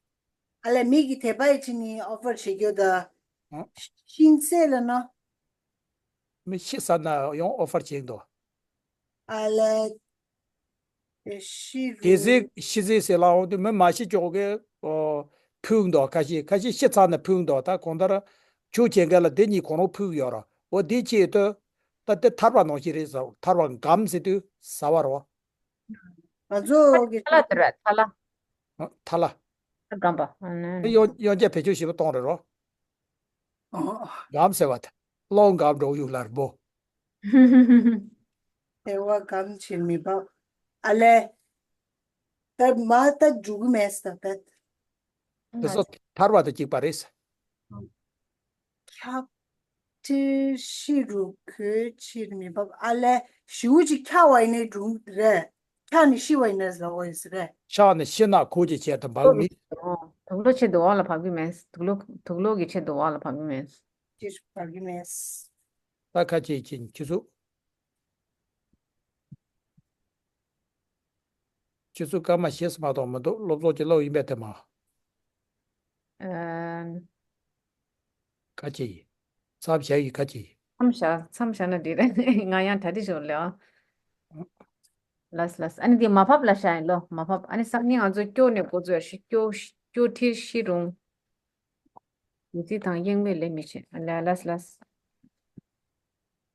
ཨ་ལས་མི་གི་དད་པ་ཡི་ཕྱིར་ནི་offer བྱེད་རྒྱུ་ད། ཨ། ཤིང་ཟས་ལ་ན། མི་ཤི་ས་ན་ཡང་offer བྱེད་འདུག་ཨ་ལས། དེ་ཤི་རུ། དེ་ཟས་ཤི་ཟས་ཟེར་ལ་འོང་དུས་མི་མ་ཤི་ཅོག་གི་ཨོ་ཕུག་འདུག་ཁ་ཤས་ཁ་ཤས་ཤི་ཚར་ན་ཕུག་འདུག་ད་གང་ལྟར་ཆོས་བྱེད་མཁན་ལ་དེ་གཉིས་གང་རུང་ཕུག་ཡོད་ར། འོ་དེ་ཆེད་དུ་ད་དེ་ཐར་བ་ནང་བཞིན་རེད་ཟེར། ཐར་བ་གམ་ཟེར་དུས་ཟ་བ་རོ། ང་ཚོ་གི་ཐ་ལ་དེ་རེད། ཐ་ལ། ཨ། ཐ་ལ། ཐ་གམ་པ། ཨ་ནི། དེ་ཡོན་ཡོན་ཆབ་བེད་སྤྱོད་ཞིབ་པོ་གཏོང་རེད་རོ། ཨོ། གམ་ཟེར་བ་དེ། སློང་གམ་འགྲོ་ཡུག་ལར་བོ། དེ་བ་གམ་ཕྱིར་མི་འབབ། ཨ་ལས། ད་མ་ད་འཇུག་གི་མེད་ས་ད། དེ་ཚོ་ཐར་བ་དང་གཅིག་པ་རེད། འཁྱག་ཁྲིར་ཤི་རུ་གོས་ཕྱིར་མི་འབབ། ཨ་ལས་ཞེ་པོ་ཅིག་འཁྱག་པ་ཡིན་ནའི་སྒྲུང་རེད། འཁྱག་ནས་ཤི་བ་ཡིན་ནའི་ཟླ་བ་ཡིན་ས་རེད། འཁྱག་ནས་ཤི་ན་གོས་ཀྱི་ཆེད་དུ་འབབ་མི། དུག་ལོག་ཆེད་དུ་འོག་ལ་བབས་ཀྱི་མེད། དུག་ལོག་དུག་ལོག་གི་ཆེད་དུ་འོག་ལ་བབས་ཀྱི་མེད། ཕྱིར་བབས་ཀྱི་མེད། ད་ཁ་ཅིག་ཅིག་ཁྱི་ཚུགས། ཁྱེད་ཚོ་སྐར་མ་ཤེས་སུ་མ་གཏོགས་མི་འདུག་སློབ་ཚོགས་ཀྱི་སློབ་ཡིན་པས་དེ་མ། ཨ། ཁ་ཅིག་མཚམས་བཞག་ཡིན་ཁ་ཅིག་མཚམས་བཞག་མཚམས་བཞག་ན་འགྲིག་རེད། ང་ཡང་གྲ་སྒྲིག་ཞུ་ལེ། ལགས་ལགས། ཨ་ནི་དེ་མ་ཕབ་ལ་བཞག་ཡིན་ལོ། མ་ཕབ། ཨ་ནི་སང་ཉིན་ང་ཚོ་སྐྱོ་ནས་འགོ་ཚུགས་ཤི། སྐྱོ་སྐྱོ་ཁྲིར་ཤི་རུང་། མི་ཚེ་དང་གཡེང་མེད་ལས་མི་བྱེད། ཨ་ལ་ལགས་ལགས།